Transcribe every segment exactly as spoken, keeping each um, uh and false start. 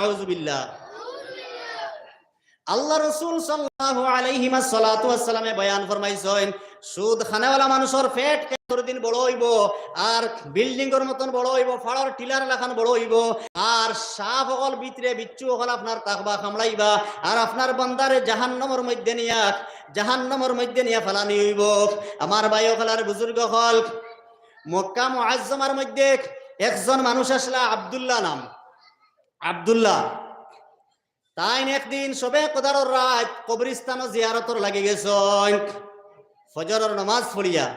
আউযুবিল্লাহ। আল্লাহ রসুল সাল্লাল্লাহু আলাইহি ওয়াসাল্লামে বয়ান ফরমাইছইন, সুদ খানেওয়ালা মানুষর পেট কিয়ামতর দিন বড় অইবো, আর বিল্ডিংর মতন বড় অইবো, ফাড়র টিলার লাখান বড় অইবো, আর সাপ অকল ভিতরে, বিচ্ছু অকল আপনার থাকবা, কামড়াইবা, আর আপনার বান্দারে জাহান্নামর মধ্যে নিয়া, জাহান্নামর মধ্যে নিয়া ফালানি অইবো। আমার ভাই অকল আর বুজুর্গ অকল, মক্কা মুআজ্জমার মধ্যে একজন মানুষ আছলা, আব্দুল্লাহ নাম, আব্দুল্লাহ। তাইন একদিন শবে কদরর রাইত কবরস্থানো জিয়ারতর লাগি গেছইন। ফজরর নামাজ পড়িয়া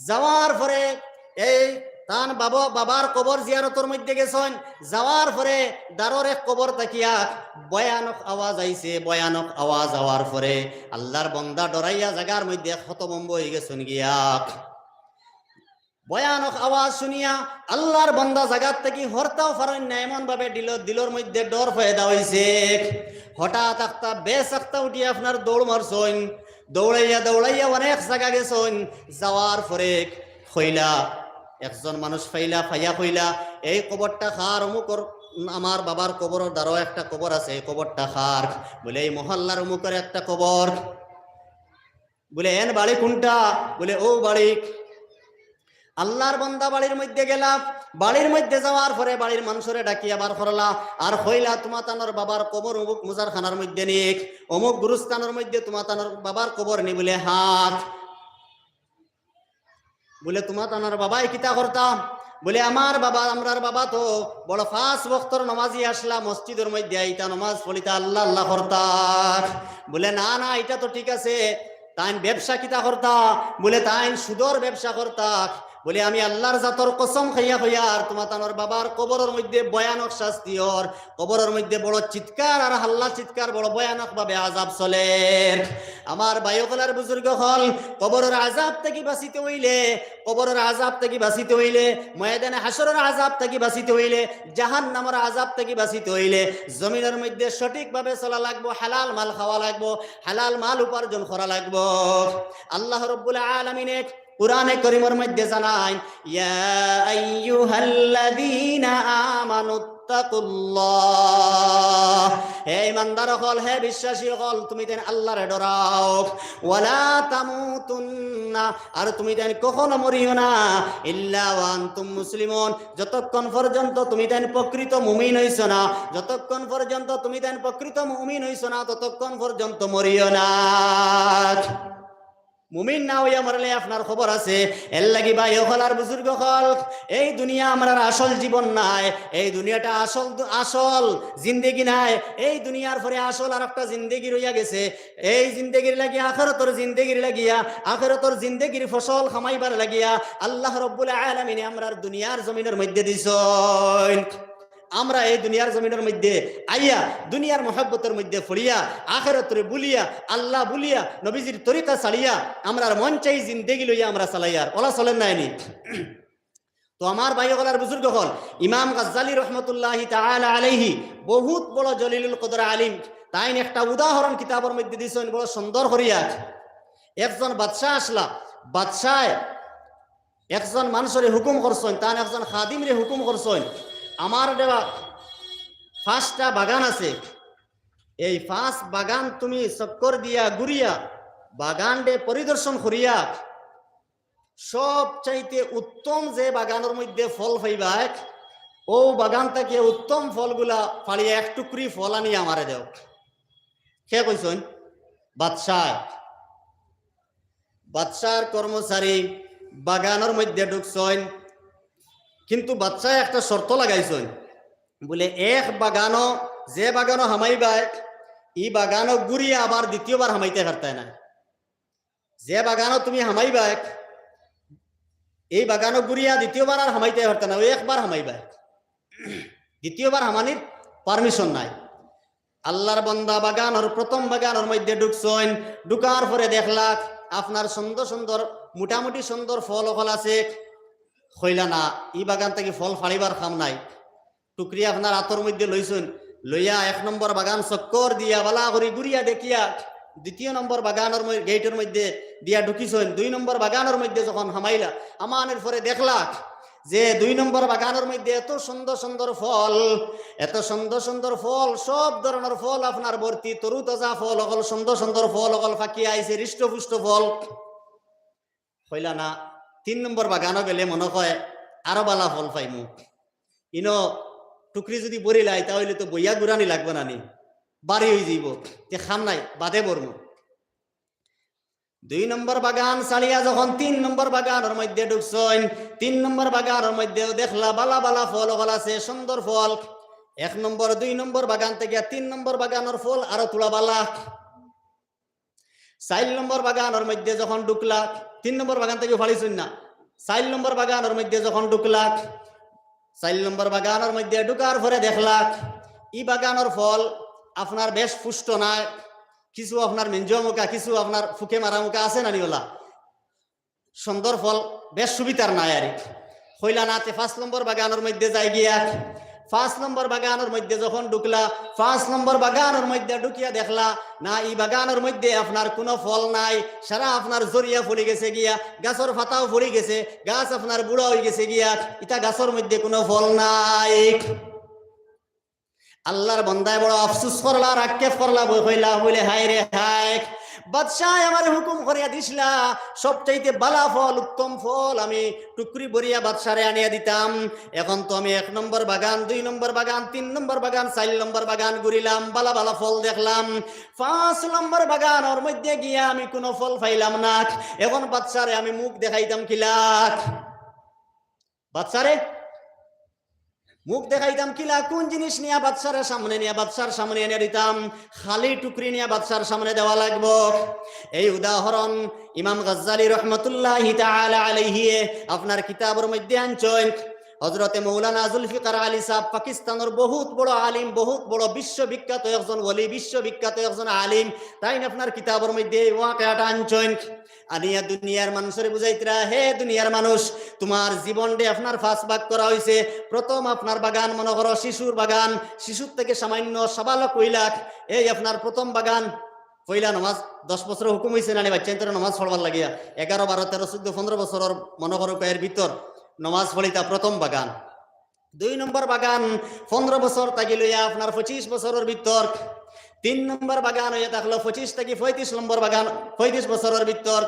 যাওয়ার পরে এই তান বাবা, বাবার কবর জিয়ারতর মধ্যে গেছইন। যাওয়ার পরে দারর এক কবর থাকিয়া ভয়ানক আওয়াজ আইছে। ভয়ানক আওয়াজ আওয়ার পরে আল্লাহর বন্দা ডরাইয়া জাগার মধ্যে হতভম্ব অইগেছইন গিয়া। ভয়ানক আওয়াজ শুনিয়া আল্লাহর বান্দা জাগাত থাকি হরতাও পারইন না, এমন ভাবে দিল, দিলর মধ্যে ডর পয়দা অইছে। হঠাৎ আখতা বেসাখতা উঠিয়া আপনার দৌড় মারছইন, দৌড়াইয়া দৌড়াইয়া অনেক জাগা গেছইন। যাওয়ার পরে কইলা, একজন মানুষ পাইলা, পাইয়া কইলা, "এই কবরটা কার?" "অমুকর, আমার বাবার কবরর দারো একটা কবর আছে, এই কবরটা কার?" বলে, "এই মহল্লার অমুকর একটা কবর।" বলে, "এন বাড়ি কুনটা?" বলে, "অউ বাড়ি।" আল্লাহর বান্দা বাড়ির মধ্যে গেলা, বাড়ির মধ্যে যাওয়ার পরে বাড়ির মানষরে ডাকিয়া বার করলা, আর কইলা, "তুমাতানর বাবার কবর অমুক মুজারখানার মধ্যে নি, অমুক গুরুস্থানর মধ্যে তুমাতানর বাবার কবর নি?" বলে, "হ্যাঁ।" বলে, "তুমাতানর বাবায় কিতা করতা?" বলে, "আমার বাবা, আমরার বাবা তো বড় পাঁচ ওয়াক্তর নামাজি আছলা, মসজিদর মধ্যে আইতা, নামাজ পড়িতা, আল্লাহ আল্লাহ করতা।" বলে, "না না, ইটা তো ঠিক আছে, তাইন ব্যবসা কিতা করতা?" বলে, "তাইন সুদর ব্যবসা করতা।" বলে, "আমি আল্লাহর জাতর কসম খাইয়া কইয়ার, তুমাতানর বাবার কবরর মধ্যে ভয়ানক শাস্তি অর, কবরর মধ্যে বড় চিৎকার আর হাল্লা চিৎকার, বড় ভয়ানক ভাবে আজাব চলের।" আমার ভাই অকল আর বুজুর্গ অকল, কবরর আজাব থাকি বাঁচিতে অইলে, কবরর আজাব থাকি বাঁচিতে অইলে, ময়দানে হাশরর আজাব থাকি বাঁচিতে অইলে, জাহান্নামর আজাব থাকি বাঁচিতে অইলে, জমিনর মধ্যে সঠিকভাবে চলা লাগবো, হালাল মাল খাওয়া লাগবো, হালাল মাল উপার্জন করা লাগবো। আল্লাহ রব্বুল আলামিনে কুরআনে করিমর মধ্যে জানাইন, "ইয়া আইয়ুহাল্লাযীনা আমানুত্তাকুল্লাহ।" হে ইমানদার অকল, হে বিশ্বাসী অকল, তুমিতাইন আল্লাহরে ডরাও। "ওয়ালা তামুতুন্না", আর তুমিতাইন কখনো মরিও না, "ইল্লা ওয়া আনতুম মুসলিমুন", যতক্ষণ পর্যন্ত তুমিতাইন প্রকৃত মুমিন অইছো না, যতক্ষণ পর্যন্ত তুমিতাইন প্রকৃত মুমিন অইছো না, ততক্ষণ পর্যন্ত মরিও না। মুমিন না অইয়া মরলে আপনার খবর আছে। এর লাগি ভাই অকল আর বুজুর্গ অকল, এই দুনিয়া আমরার আসল জীবন নায়। এই দুনিয়াটা আসল দু-, আসল জিন্দেগি নায়। এই দুনিয়ার পরে আসল আরোকটা জিন্দেগি রইয়া গেছে। এই জিন্দেগির লাগি, আখেরাতর জিন্দেগির লাগিয়া, আখেরাতর জিন্দেগির ফসল কামাইবার লাগিয়া আল্লাহ রব্বুল আলামিনে আমরার দুনিয়ার জমিনর মধ্যে দিছইন। আমরা এই দুনিয়ার জমিনর মধ্যে আইয়া, দুনিয়ার মহব্বতর মধ্যে পড়িয়া, আখেরাতরে ভুলিয়া, আল্লাহ ভুলিয়া, নবীজির তরিকা ছাড়িয়া, আমরার মন চাই জিন্দেগি লইয়া আমরা চালাইয়ার। অলা চলের নায় নি? তো আমার ভাই অকল আর বুজুর্গ অকল, ইমাম গাজ্জালী রহমতুল্লাহি তাআলা আলাইহি বহুত বড় জলিলুল কদর আলিম, তাইন একটা উদাহরণ কিতাবর মধ্যে দিছইন বড় সুন্দর করিয়া। একজন বাদশা আছলা, বাদশায় একজন মানষরে হুকুম করছইন, তান একজন খাদিমরে হুকুম করছইন, "আমার দেওয়া পাঁচটা বাগান আছে, এই পাঁচ বাগান তুমি চক্কর দিয়া ঘুরিয়া বাগানরে পরিদর্শন করিয়া সবচাইতে উত্তম যে বাগানর মধ্যে ফল পাইবায়, অউ বাগান থাকি উত্তম ফলগুলা ফাড়িয়া এক টুকরি ফল আনি আমারে দেও।" কে কইছইন? বাদশায়। বাদশার কর্মচারী বাগানর মধ্যে ঢুকছইন, কিন্তু বাদশায় একটা শর্ত লাগাইছইন, বলে, "এক বাগানো, যে বাগানো হামাইবায়, ই বাগানো ঘুরিয়া আবার দ্বিতীয়বার হামাইতায় পারতায় না। যে বাগানো তুমি হামাইবায়, এই বাগানো ঘুরিয়া দ্বিতীয়বার আর হামাইতায় পারতায় না, অউ একবার হামাইবায়, দ্বিতীয়বার হামানির পারমিশন নাই।" আল্লাহর বান্দা বাগানর, প্রথম বাগানর মধ্যে ঢুকছইন, ঢুকার পরে দেখলা আপনার সুন্দর সুন্দর, মোটামুটি সুন্দর ফল অকল আছে। কইলা, "না, ই বাগান থাকি ফল ফাড়িবার কাম নাই।" টুকরি আপনার আতর মধ্যে লইছইন, লইয়া এক নম্বর বাগান চক্কর দিয়া বালা করি ঘুরিয়া দেখিয়া দ্বিতীয় নম্বর বাগানর ম-, গেইটর মধ্যে দিয়া ঢুকিছইন, দুই নম্বর বাগানর মধ্যে যখন হামাইলা, হামানির পরে দেখলা যে দুই নম্বর বাগানর মধ্যে এত সুন্দর সুন্দর ফল, এত সুন্দর সুন্দর ফল, সব ধরনর ফল আপনার ভর্তি, তরুতাজা ফল অকল, সুন্দর সুন্দর ফল অকল পাকিয়া আইছে, হৃষ্টপুষ্ট ফল। কইলা না, তিন নম্বর বাগানো গেলে মনো কয় আরো বালা ফল পাইমু। ইনো টুকরি যুদি ভরিলাই, তা অইলে তো বইয়া ঘুরানি লাগবো না নি, ভারি অইযিবো, তে কাম নাই, বাদে ভরমু। দুই নম্বর বাগান ছাড়িয়া যখন তিন নম্বর বাগানর মধ্যে ঢুকছইন, তিন নম্বর বাগানর মধ্যেও দেখলা বালা বালা ফল অকল আছে, সুন্দর ফল। এক নম্বর, দুই নম্বর বাগান থাকি তিন নম্বর বাগানর ফল আরো থুড়া বালা। চাইর নম্বর বাগানর মধ্যে যখন ঢুকলা, তিন নম্বর বাগান থাকি ফাড়িছইন না, চাইর নম্বর বাগানর মধ্যে যখন ঢুকলা, চাইর নম্বর বাগানর মধ্যে ঢুকার পরে দেখলা ই বাগানর ফল আপনার বেশ পুষ্ট নায়, কিছু আপনার মেঞ্জুয়া মুখা, কিছু আপনার ফুকে মারা মুখা আছে না নি ওলা? সুন্দর ফল বেশ সুবিধার নায় আর কি। কইলা না, তে পাঁচ নম্বর বাগানর মধ্যে যাই গিয়া। পাঁচ নম্বর বাগানর মধ্যে যখন ঢুকলা, পাঁচ নম্বর বাগানর মধ্যে ঢুকিয়া দেখলা না, ই বাগানর মধ্যে আপনার কোনো ফল নাই, সারা আপনার ঝরিয়া পড়ি গেছে গিয়া, গাছর পাতাও পড়ি গেছে, গাছ আপনার বুড়া অই গেছে গিয়া, ইতা গাছর মধ্যে কোনো ফল নাই। আল্লাহর বন্দায় বড় আফসুস করলা, আক্ষেপ করলা, বই কইলা, বলে, "হায় রে হায়, বাদশায় আমারে হুকুম করিয়া দিছলা, সবচাইতে বালা ফল, উত্তম ফল আমি টুকরি ভরিয়া বাদশারে আনিয়া দিতাম। এখন তো আমি এক নম্বর বাগান, দুই নম্বর বাগান, তিন নম্বর বাগান, চাইর নম্বর বাগান ঘুরিলাম, বালা বালা ফল দেখলাম, পাঁচ নম্বর বাগানর মধ্যে গিয়া আমি কোনো ফল পাইলাম না। এখন বাদশারে আমি মুখ দেখাইতাম কিলা?" বাদশারে মুখ দেখাইতাম কিলা? কোন জিনিস নিয়া বাদশারে সামনে নিয়া বাদশার সামনে এনে দিতাম? খালি টুকরি নিয়া বাদশার সামনে দেওয়া লাগবো। এই উদাহরণ ইমাম গাজ্জালী রহমতুল্লাহি তাআলা আলাইহিয়ে আপনার কিতাবর মধ্যে আনছইন। হজরতে মৌলানা জুলফিকার আলী সাহেব পাকিস্তানর বহুত বড় আলিম, বহুত বড় বিশ্ববিখ্যাত একজন ওলি, বিশ্ববিখ্যাত একজন আলিম। তাইন আপনার কিতাবর মধ্যে এই ওয়াকিয়াটা আনছইন। আনিয়া দুনিয়ার মানুষরে বুঝাইতরা, "হে দুনিয়ার মানুষ, তুমার জীবনরে আপনার পাঁচ ভাগ করা অইছে। প্রথম আপনার বাগান মনো করো শিশুর বাগান, শিশুর থাকি সামান্য সাবালক অইলাক, এই আপনার প্রথম বাগান।" পয়লা নমাজ, দশ বছরর হুকুম অইছে না নি বাচ্চাইন্তরে নমাজ পড়বার লাগিয়া? এগারো, বারো, তেরো, চৌদ্দ, পনরো বছরর মনো করো এর ভিতর নমাজ পড়িতা প্রথম বাগান। দুই নম্বর বাগান পনরো বছর থাকি লইয়া আপনার পঁচিশ বছরর ভিতর। তিন নম্বর বাগান অইয়া থাকলো পঁচিশ থাকি পঁয়ত্রিশ নম্বর বাগান, পঁয়ত্রিশ বছরর ভিতর।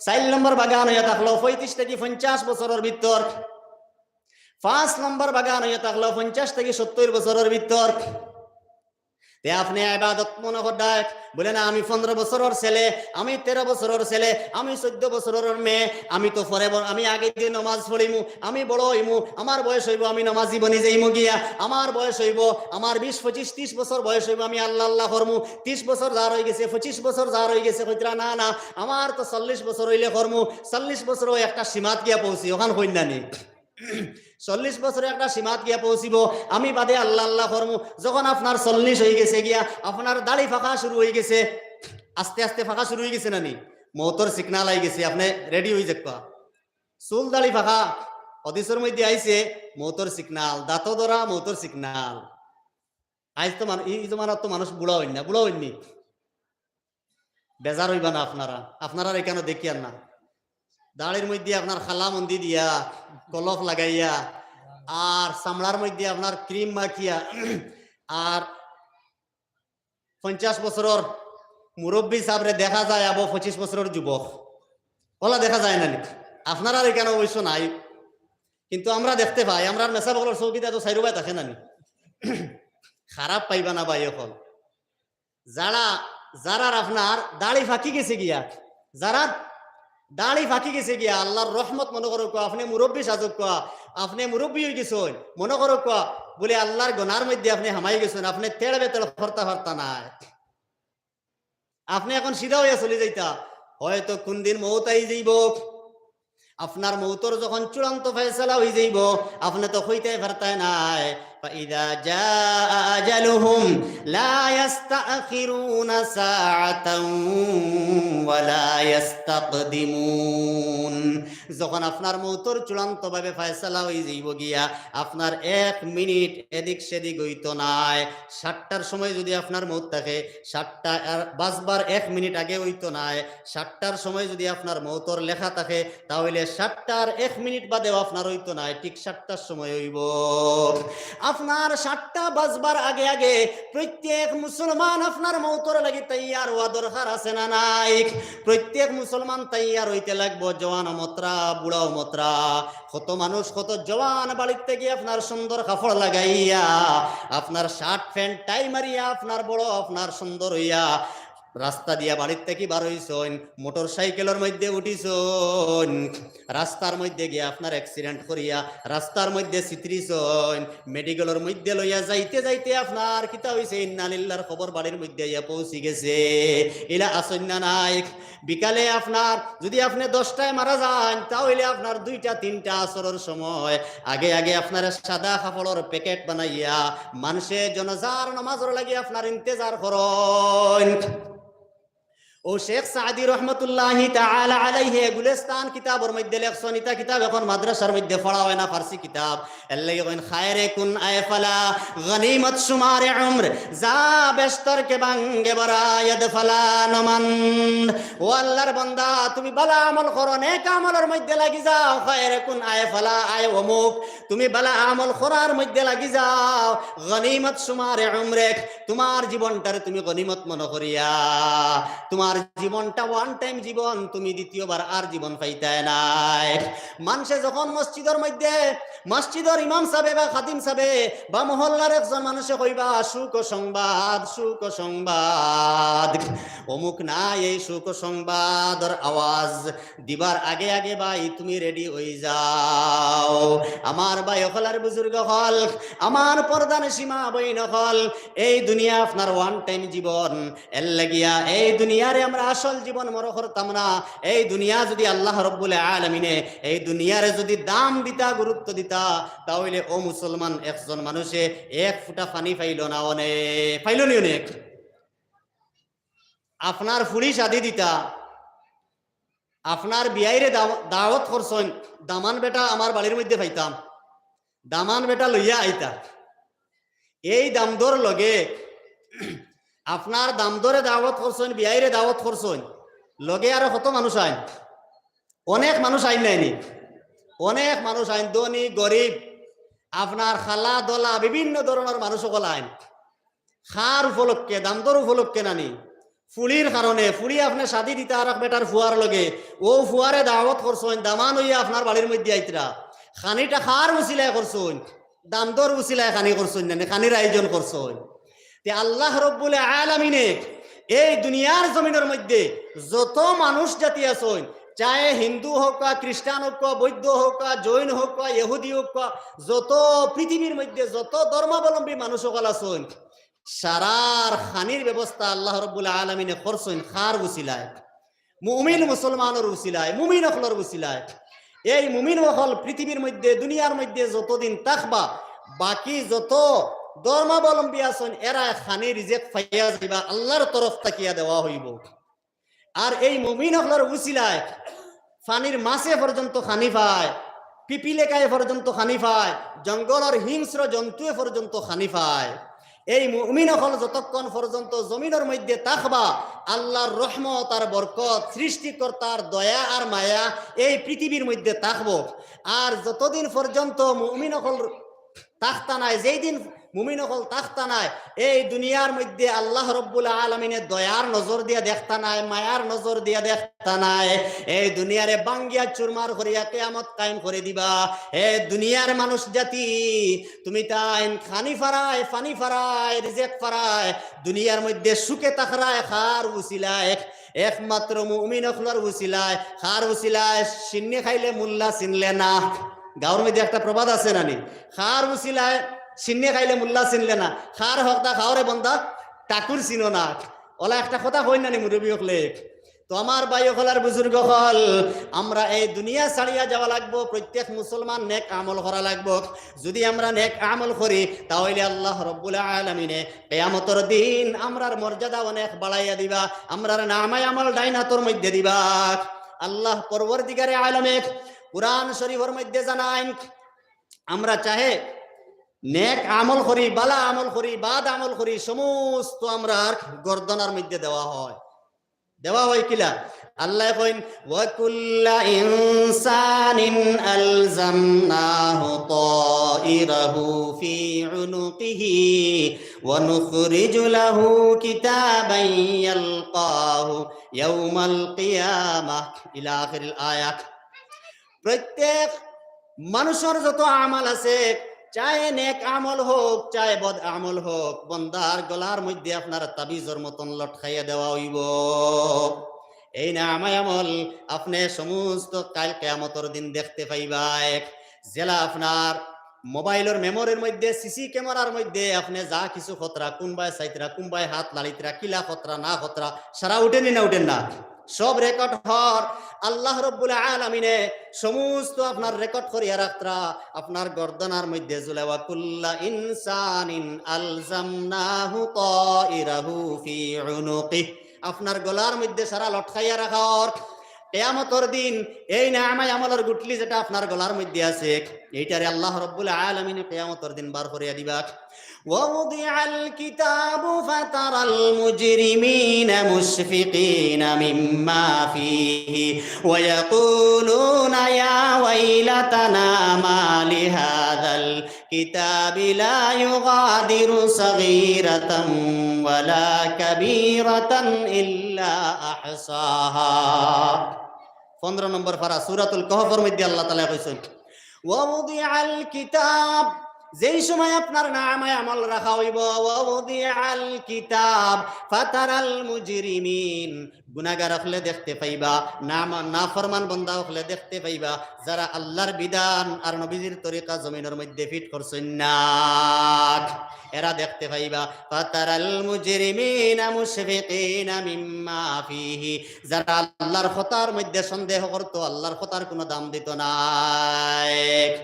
চাইর নম্বর বাগান অইয়া থাকলো পঁয়ত্রিশ থাকি পঞ্চাশ বছরর ভিতর। পাঁচ নম্বর বাগান অইয়া থাকলো পঞ্চাশ থাকি সত্তইর বছরর ভিতর। তে আপনে ইবাদত মনো কররা, বলে না, "আমি পনরো বছরর ছেলে, আমি তেরো বছরর ছেলে, আমি চৌদ্দ বছরর মেয়ে, আমি তো পরে ব-, আমি আগে দিয়া নমাজ পড়িমু, আমি বড় অইমু, আমার বয়স অইবো, আমি নমাজি বনি যাইমু গিয়া, আমার বয়স অইবো, আমার বিশ, পঁচিশ, তিশ বছর বয়স অইবো, আমি আল্লাহ আল্লাহ করমু, তিশ বছর যার অই গেছে, পঁচিশ বছর যার অই গেছে, কইতরা, না, না, আমার তো চল্লিশ বছর অইলে করমু, চল্লিশ বছরও একটা সীমাত গিয়া পৌঁছি, অখান কইন না নি?" চল্লিশ বছরে একটা সীমাত গিয়া পৌঁছিবো, আমি বাদে আল্লাহ আল্লাহ করমু। যখন আপনার চল্লিশ অই গেছে গিয়া, আপনার দাড়ি ফাকা শুরু অই গেছে, আস্তে আস্তে ফাকা শুরু অই গেছে না নি? মৌতর signal আই গেছে, আপনে ready অই যাউক্কা। চুল দাড়ি ফাকা, হাদিসর মধ্যে আইছে, মৌতর signal, দাঁতো ধরা, মৌতর signal। আইজ তো মান-, ই, ই জমানাত তো মানুষ বুড়া অইন না, বুড়া অইন নি? বেজার অইবা না আপনারা, আপনারার ইখানো দেখিয়ার না। দাড়ির মধ্যে আপনার কালা মন্দি দিয়া, কলফ লাগাইয়া, আর চামড়ার মধ্যে আপনার cream মাখিয়া, আর পঞ্চাশ বছরর মুরব্বি সাবরে দেখা যায় আবো পঁচিশ বছরর যুবক। অলা দেখা যায় না নি? আপনারার ইখানো অবশ্য নাই, কিন্তু আমরা দেখতে পাই, আমরার মেসাব অকলর চউখিতা তো চাইরোবায় থাকে না নি? খারাপ পাইবা না ভাই অকল। যারা, যারার আপনার দাড়ি ফাকি গেছে গিয়া, যারার দাড়ি ফাকি গেছে গিয়া, আল্লাহর রহমত মনো করউক্কা, আপনে মুরব্বি সাজউক্কা, আপনে মুরব্বি অই গেছইন, মনো করউক্কা, বলে আল্লাহর গনার মধ্যে আপনে হামাই গেছইন, আপনে তেড় বেতেড় করতা পারতা নায়। আপনে এখন সিধা অইয়া চলি যাইতা, হয়তো কুনদিন মউত আই যাইবো। আপনার মউতর যখন চূড়ান্ত ফয়সালা অই যাইবো, আপনে তো কইতায় পারতায় নায়। فإذا جاء أجلهم لا يستأخرون ساعة ولا يستقدمون। যখন আপনার মৌতর চূড়ান্তভাবে ফয়সালা অইযিবো গিয়া, আপনার এক মিনিট এদিক সেদিক অইতো নায়। সাতটার সময় যুদি আপনার মৌত থাকে, সাতটা আর বাজবার এক মিনিট আগে অইতো নায়। সাতটার সময় যুদি আপনার মৌতর লেখা থাকে, তা অইলে সাতটার এক মিনিট বাদেও আপনার অইতো নায়, ঠিক সাতটার সময় অইবো। আপনার সাতটা বাজবার আগে আগে প্রত্যেক মুসলমান আপনার মৌতর লাগি তৈয়ার অওয়া দরকার আছে না নাই? প্রত্যেক মুসলমান তৈয়ার অইতে লাগবো, জওয়ান অমতরা, বুড়া অমতরা। কত মানুষ, কত জওয়ান বাড়ির থাকি আপনার সুন্দর কাপড় লাগাইয়া, আপনার শার্ট প্যান্ট টাই মারিয়া, আপনার বড়, আপনার সুন্দর অইয়া, রাস্তা দিয়া বাড়ির থাকি বার অইছইন, মোটর সাইকেলর মধ্যে উঠিছইন, রাস্তার মধ্যে গিয়া আপনার অ্যাক্সিডেন্ট করিয়া রাস্তার মধ্যে ছিতরিছইন, মেডিকেলর মধ্যে লইয়া যাইতে যাইতে আপনার কিতা অইছে, ইন্না লিল্লাহর খবর বাড়ির মধ্যে আইয়া পৌঁছি গেছে। ইলা আছইন না নাই? বিকালে আপনার, যুদি আপনে দশটায় মারা যাইন, তা অইলে আপনার দুইটা তিনটা আসরর সময় আগে আগে আপনার সাদা কাপড়র প্যাকেট বানাইয়া মানষে জনাজার নমাজর লাগি আপনার ইন্তেজার করইন। অউ শেখ সাদি রহমতুল্লাহি তাআলা আলাইহি গুলিস্তান কিতাবর মধ্যে লেখছইন, ইতা কিতাব এখন মাদ্রাসার মধ্যে পড়া অয় না, ফার্সি কিতাব। এরলাগি কইন, "খায়রে কুন আয় ফালা, গনিমত শুমারে উমর, যা বেশতর কে বাঙ্গে বরায়দ ফালা নমন্দ।" ও আল্লাহর বান্দা, তুমি বালা আমল করো, নেক আমলর মধ্যে লাগি যাও। "খায়রে কুন আয় ফালা, আয় অমুক, তুমি বালা আমল করার মধ্যে লাগি যাও। গনিমত শুমারে উমরে, তুমার জীবনটারে তুমি গনিমত মনো করিয়া, তুমার জীবনটা one time জীবন, তুমি দ্বিতীয়বার আর জীবন পাইতায় নায়।" মানষে যখন মসজিদর মধ্যে, মসজিদর ইমাম সাবে বা খাদিম সাবে বা মহল্লার একজন মানষে কইবা, "সুখ সংবাদ, সুখ সংবাদ, অমুক নাই, এই সুখ সংবাদর আওয়াজ দিবার আগে আগে ভাই তুমি রেডি অই যাও।" আমার ভাই অকল আর বুজুর্গ অকল, আমার পর্দানশিন মা বইন অকল, এই দুনিয়া আপনার one time জীবন। এরলাগিয়া এই দুনিয়ারে আমরা আসল জীবন মনো করতাম না। এই দুনিয়া যুদি আল্লাহ রব্বুল আলামিনে এই দুনিয়ারে যুদি দাম দিতা, গুরুত্ব দিতা, তা অইলে অউ মুসলমান একজন মানষে এক ফুটা পানি পাইলো না অনে, পাইলো নি অনেক? আপনার ফুড়ি শাদি দিতা, আপনার বিয়াইরে দাও-, দাওয়াত করছইন, "দামান বেটা আমার বাড়ির মধ্যে পাইতাম, দামান বেটা লইয়া আইতা।" এই দামদর লগে আপনার দামদরে দাওয়াত করছইন, বিয়াইরে দাওয়াত করছইন, লগে আরো কত মানুষ আইন, অনেক মানুষ আইন নায় নি, অনেক মানুষ আইন, ধনী গরিব, আপনার খালা দলা বিভিন্ন ধরনর মানুষ অকল আইন। কার উপলক্ষে? দামদর উপলক্ষে নানি? ফুড়ির কারণে। ফুড়ি আপনে শাদি দিতা আরক বেটার ফুয়ার লগে, অউ ফুয়ারে দাওয়াত করছইন, দামান অইয়া আপনার বাড়ির মধ্যে আইতরা। খানিটা কার উছিলায় করছইন? দামদর উছিলায় খানি করছইন নানি, খানির আয়োজন করছইন। তে আল্লাহ রব্বুল আলামিনে এই দুনিয়ার জমিনর মধ্যে যত মানুষ জাতি আছইন, চাহে হিন্দু অউক্কা, খ্রিস্টান অউক্কা, বৌদ্ধ অউক্কা, জৈন অউক্কা, ইহুদি অউক্কা, যত পৃথিবীর মধ্যে যত ধর্মাবলম্বী মানুষ অকল আছইন, সারার খানির ব্যবস্থা আল্লাহ রব্বুল আলামিনে করছইন কার উছিলায়? মুমিন মুসলমানর উছিলায়, মুমিন অকলর উছিলায়। এই মুমিন অকল পৃথিবীর মধ্যে, দুনিয়ার মধ্যে যতদিন থাকবা, বাকি যত ধর্মাবলম্বী আছইন, এরা খানি রিজিক পাইয়া যাইবা, আল্লাহর তরফ থাকিয়া দেওয়া অইবো। আর এই মুমিন অকলর উছিলায় পানির মাছে পর্যন্ত খানি পায়, পিপিলেকায় পর্যন্ত খানি পায়, জঙ্গলর হিংস্র জন্তুয়ে পর্যন্ত খানি পায়। এই মুমিন অকল যতক্ষণ পর্যন্ত জমিনর মধ্যে থাকবা, আল্লাহর রহমত আর বরকত, সৃষ্টিকর্তার দয়া আর মায়া এই পৃথিবীর মধ্যে থাকবো। আর যতদিন পর্যন্ত মুমিন অকল থাকতা নায়, যেই দিন মুমিন অকল থাকতা নায়, এই দুনিয়ার মধ্যে আল্লাহ রব্বুল আলামিনে দয়ার নজর দিয়া দেখতা নায়, মায়ার নজর দিয়া দেখতা নায়। এই দুনিয়ারে ভাঙ্গিয়া চুরমার করিয়া কিয়ামত কায়েম করি দিবা। হে দুনিয়ার মানুষ জাতি, তুমি তাইন খানি পারায়, পানি পারায়, রিজিক পারায়, দুনিয়ার মধ্যে সুখে থাকরায় কার উছিলায়? একমাত্র মুমিন অকলর উছিলায়। কার উছিলায়? শিন্নি খাইলে মুল্লা চিনলে না। গাঁওর মধ্যে একটা প্রবাদ আছে নানি? কার উছিলায়? শিন্নি খাইলে মুল্লা চিনলে না। কার হকদা খাওরে বন্দা ঠাকুর চিনো না। অলা একটা কথা কইন নানি মুরব্বি অকলে? তো আমার ভাই অকল আর বুজুর্গ অকল, আমরা এই দুনিয়া ছাড়িয়া যাওয়া লাগবো, প্রত্যেক মুসলমান নেক আমল করা লাগবো। যুদি আমরা নেক আমল করি, তা অইলে আল্লাহ রব্বুল আলামিনে কিয়ামতর দিন আমরার মর্যাদা অনেক বাড়াইয়া দিবা, আমরার নামায়ে আমল ডাইন আতর মধ্যে দিবা। আল্লাহ পরওয়ারদিগারে আলমে কুরআন শরীফর মধ্যে জানাইন, আমরা চাহে নেক আমল করি, বালা আমল করি, বাদ আমল করি, সমস্ত আমরার গর্দনার মধ্যে দেওয়া হয়। দেওয়া হয় কিলা? আল্লায় কইন, "ওয়া কুল্লা ইনসানিন আলজামনাহু তাইরাহু ফি উনুকিহি ওয়া নুখরিজু লাহু কিতাবান ইয়ালকাহু ইয়াউমাল কিয়ামাহ।" ইলা আখিরিল আয়াত। প্রত্যেক মানুষর যত আমল আছে, চায় নেক আমল হোক, চায় বদ আমল হোক, বন্দার গলার মধ্যে আপনার তাবিজর মতন লটকাইয়া দেওয়া অইবো। এই নামায় আমল আপনে সমস্ত কাইল কিয়ামতর দিন দেখতে পাইবা। এক জেলা আপনার মোবাইলর মেমোরির মধ্যে, সিসি ক্যামেরার মধ্যে আপনে যা কিছু করতরা, কুনবায় চাইতরা, কুনবায় হাত লাড়িতরা, কিলা করতরা না করতরা, সারা উঠেনি না উঠেন না? সব রেকর্ড হর আল্লাহ রব্বুল আলামিনে সমস্ত আপনার রেকর্ড করিয়া রাখতরা, আপনার গর্দনার মধ্যে ঝুলাইবা। "কুল্লা ইনসানিন আলজামনাহু তাইরাহু ফি উনুকি।" আপনার গলার মধ্যে সারা লটকাইয়া রাখা হর। কিয়ামতর দিন এই নামায় আমলর গুটলি যেটা আপনার গলার মধ্যে আছে, এইটারে আল্লাহ রব্বুল আলামিনে কিয়ামতর দিন বার করিয়া দিবা। ووضع الكتاب فترى المجرمين مشفقين مما فيه ويقولون يا ويلتنا ما لهذا الكتاب لا يغادر صغيرة ولا كبيرة إلا أحصاها। পনেরো নম্বর পারা, সূরাতুল কাহফর মধ্যে আল্লাহ তাআলা কইছইন, "ওয়া উদিআল কিতাব", যেই সময় আপনার নামায় আমল রাখা অইবো, "ওয়া উদিআল কিতাব ফাতারাল মুজরিমিন", গুনাগার অকলে দেখতে পাইবা, না-, নাফরমান বন্দা অকলে দেখতে পাইবা, যারা আল্লাহর বিধান আর নবীজির তরিকা জমিনর মধ্যে ফিট করছইন না, এরা দেখতে পাইবা। ফাতারাল মুজরিমিনা মুশফিকিনা মিম্মা ফিহি, যারা আল্লাহর কথার মধ্যে সন্দেহ করতো, আল্লাহর কথার কোনো দাম দিত নায়।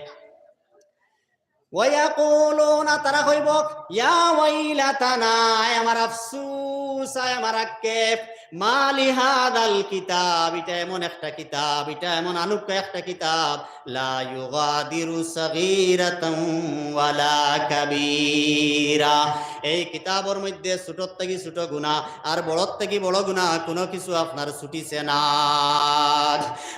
ওয়ায়াকুলুনা, তারা কইবো, "ইয়া ওয়াইলাতানা, আয় আমার আফসুস, আয় আমার আক্ষেপ, মা লিহাদাল কিতাব, ইটা এমন একটা কিতাব, ইটা এমন আনুক্কা একটা কিতাব, লা ইউগাদিরু সাগীরাতান ওয়ালা কাবীরা।" এই কিতাবর মধ্যে ছোটর থাকি ছোট গুনাহ আর বড়র থাকি বড় গুনাহ কোনো কিছু আপনার ছুটিছে না।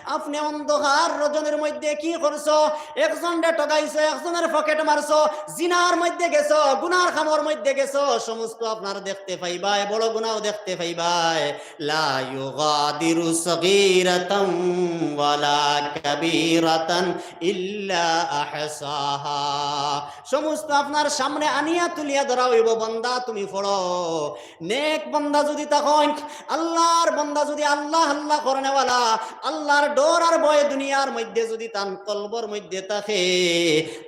আপনে অন্ধকার রজনীর মধ্যে কি করছো? একজনরে ঠগাইছো, একজনর পকেট মারছো, জিনার মধ্যে গেছো, গুনার কামর মধ্যে গেছো, সমস্ত আপনার দেখতে পাইবায়, বড় গুনাও দেখতে পাইবায়। লা ইউগাদিরু সাগীরাতান ওয়ালা কাবীরাতান ইল্লা আহসাহা। সমস্ত আপনার সামনে আনিয়া তুলিয়া ধরা অইবো, বন্দা তুমি পড়ো। নেক বন্দা যুদি থাকইন, আল্লাহর বন্দা যুদি আল্লাহ আল্লাহ করনেওয়ালা, আল্লাহর ডর আর ভয় দুনিয়ার মধ্যে যুদি তান কলবর মধ্যে থাকে,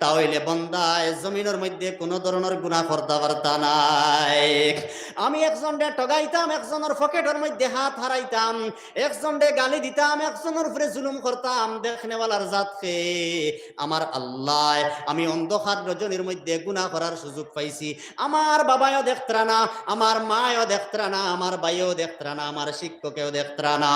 তা অইলে বন্দায় জমিনর মধ্যে কোনো ধরনর গুনাহ করতা পারতা নায়। আমি একজনরে ঠগাইতাম, একজনর পকেটর মধ্যে হাত হারাইতাম, একজনরে গালি দিতাম, একজনর উপরে জুলুম করতাম, দেখনেওয়ালার জাত কে? আমার আল্লায়। আমি অন্ধকার রজনীর মধ্যে গুনাহ করার সুযোগ পাইছি, আমার বাবায়ও দেখতরা না, আমার মায়ও দেখতরা না, আমার ভাইয়েও দেখতরা না, আমার শিক্ষকেও দেখতরা না।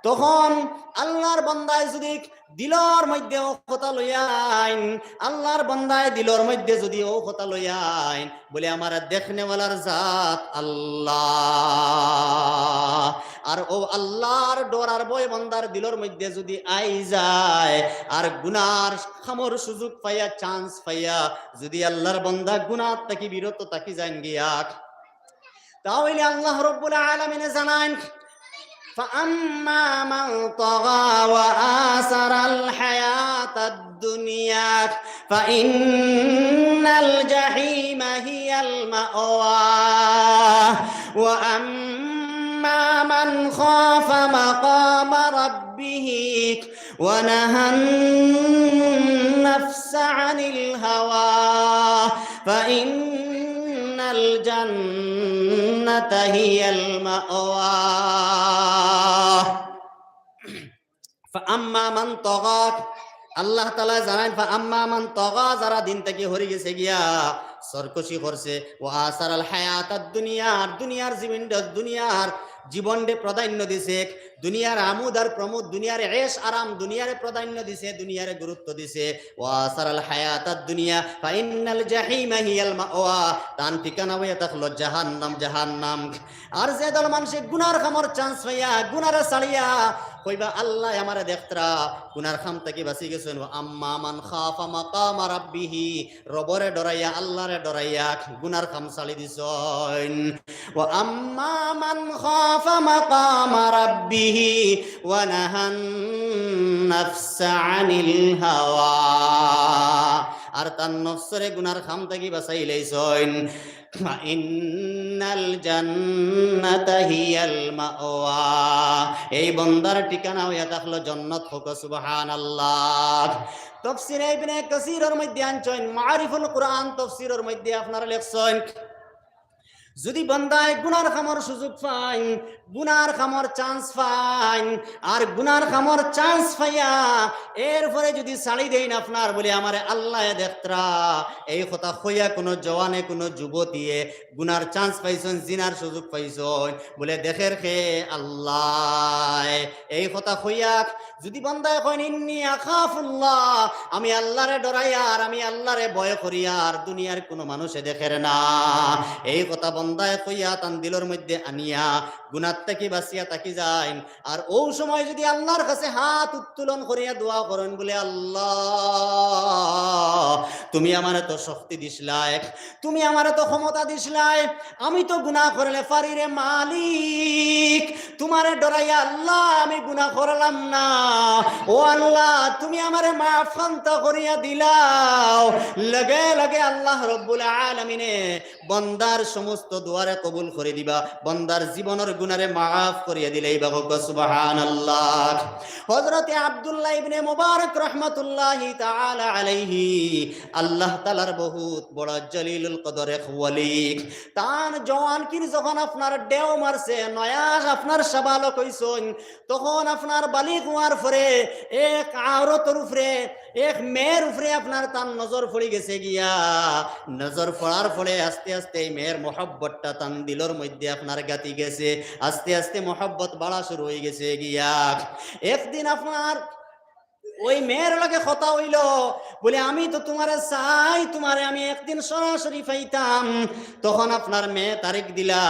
তখন আল্লাহর বন্দায় যুদি দিলর মধ্যে অউ কথা লইয়া আইন, আল্লাহর বন্দায় দিলর মধ্যে যুদি অউ কথা লইয়া আইন, বলে, আমার দেখনেওয়ালার জাত আল্লাহ। আর অউ আল্লাহর ডর আর ভয় বন্দার দিলর মধ্যে যুদি আই যায়, আর গুনার কামর সুযোগ পাইয়া, চান্স পাইয়া, যুদি আল্লাহর বন্দা গুনার থাকি বিরত থাকি যাইন গিয়া, তা অইলে আল্লাহ রব্বুল আলামিনে জানাইন, فأما من طغى وآثر الحياة الدنيا فإن الجحيم هي المأوى وأما من خاف مقام ربه ونهى النفس عن الهوى فإن الجنة هي المأوى। فأما من طغى, আল্লাহ তাআলায় জানাইন, فأما من طغى, যারা দিন থাকি হরি গেছে গিয়া, সরকশি করছে, وآثر الحياة الدنيا, আর দুনিয়ার জীবনটা, দুনিয়ার জীবনরে প্রাধান্য দিছে, দুনিয়ার আমোদ আর প্রমোদ, দুনিয়ার এশ আরাম, দুনিয়ারে প্রাধান্য দিছে, দুনিয়ারে গুরুত্ব দিছে। ওয়া আসারাল হায়াতাদ দুনিয়া ফা ইন্নাল জাহিমা হিয়াল মাওয়া। তান ঠিকানা অইয়া থাকলো জাহান্নাম, জাহান্নাম। আর যে দল মানষে গুনার কামর chance পাইয়া, গুনারে ছাড়িয়া, কইবা, "আল্লায় আমারে দেখতরা, গুনার কাম থাকি বাঁচি গেছইন।" ওয়া আম্মা মান খাফা মাকামা রাব্বিহি, রবরে ডরাইয়া, আল্লারে ডরাইয়া গুনার কাম ছাড়ি দিছইন। ওয়া আম্মা মান খাফা মাকামা রাব্বিহি ওয়া নাহান নাফসা আনিল হাওয়া, আর তান নফসরে গুনার কাম থাকি বাঁচাইলাইছইন, ফা ইন্নাল জান্নাতা হিয়াল মাওয়া। এই বন্দার ঠিকানা অইয়া থাকলো জন্নত। কউক্কা সুবহানাল্লাহ। তফসিরে ইবনে কাসিরর মধ্যে আনছইন, মারিফুল কুরআন তফসিরর মধ্যে আপনারা লেখছইন, যুদি বন্দায় গুনার কামর সুযোগ পাইন, গুনার কামর chance পাইন, আর গুনার কামর chance পাইয়া এরপরে যুদি ছাড়ি দেইন আপনার, বলে, "আমারে আল্লায় দেখতরা", এই কথা কইয়া কুনু জওয়ানে, কুনু যুবতীয়ে গুনার chance পাইছইন, জিনার সুযোগ পাইছইন, বলে, "দেখের কে? আল্লায়।" এই কথা কইয়া যুদি বন্দায় কইন, "ইন্নী আখাফুল্লাহ", আমি আল্লারে ডরাইয়ার, আমি আল্লারে ভয় করিয়ার, দুনিয়ার কুনু মানষে দেখের না, এই কথা বন্দায় কইয়া তান দিলর মধ্যে আনিয়া গুনার থাকি বাঁচিয়া থাকি যাইন, আর অউ সময় যুদি আল্লার কাছে হাত উত্তোলন করিয়া দোয়া করইন, বলে, "আল্লাহ, তুমি আমারে তো শক্তি দিছলায়, তুমি আমারে তো ক্ষমতা দিছলায়, আমি তো গুনা করলে পারি রে মালিক, তুমারে ডরাইয়া আল্লাহ আমি গুনা করলাম না। ও আল্লাহ, তুমি আমারে মাফ খান্তা করিয়া দিলাও।" লগে লগে আল্লাহ রব্বুল আলামিনে বন্দার সমস্ত দোয়ারে কবুল করি দিবা, বন্দার জীবনর গুনারে মাফ করিয়া দিলাইবা। কউক্কা সুবহানাল্লাহ। হযরতে আব্দুল্লাহ ইবনে মুবারক রহমাতুল্লাহি তাআলা আলাইহি আল্লাহ তাআলার বহুত বড় জলিলুল কদর এক ওলি। তান জওয়ানকির যখন আপনার ঢেউ মারছে, নয়া আপনার সাবালক অইছইন, তখন আপনার বালিগ অওয়ার পরে এক আওরতর উপরে, এক মেয়ের উপরে আপনার তান নজর পড়ি গেছে গিয়া। নজর পড়ার পরে আস্তে আস্তে এই মেয়ের মহব্বতটা তান দিলর মধ্যে আপনার গাতি গেছে, আস্তে আস্তে মহব্বত বাড়া শুরু অই গেছে গিয়া। একদিন আপনার ওই মেয়ের লগে কথা অইলো, বলে, "আমি তো তুমারে চাই, তুমারে আমি একদিন সরাসরি পাইতাম।" তখন আপনার মেয়ে তারিখ দিলা,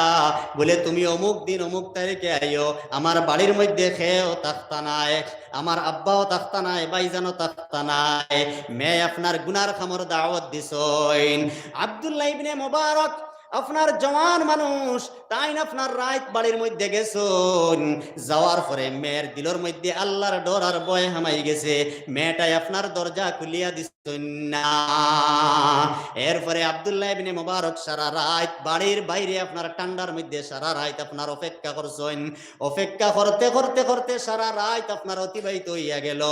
বলে, "তুমি অমুক দিন অমুক তারিখে আইও, আমার বাড়ির মধ্যে কেউ থাকতা নায়, আমার আব্বাও থাকতা নায়, ভাইজানও থাকতা নায়।" মেয়ে আপনার গুনার কামর দাওয়াত দিছইন। আব্দুল্লাহ ইবনে মুবারক আপনার জওয়ান মানুষ, তাইন আপনার রাইত বাড়ির মধ্যে গেছইন, যাওয়ার পরে মেয়ের দিলর মধ্যে আল্লার ডর আর ভয় হামাই গেছে। মেয়েটায় আপনার দরজা খুলিয়া দিছইন না। এরপরে আব্দুল্লাহ ইবনে মুবারক সারা রাইত বাড়ির বাইরে আপনার ঠান্ডার মধ্যে সারা রাইত আপনার অপেক্ষা করছইন। অপেক্ষা করতে করতে করতে সারা রাইত আপনার অতিবাহিত অইয়া গেল।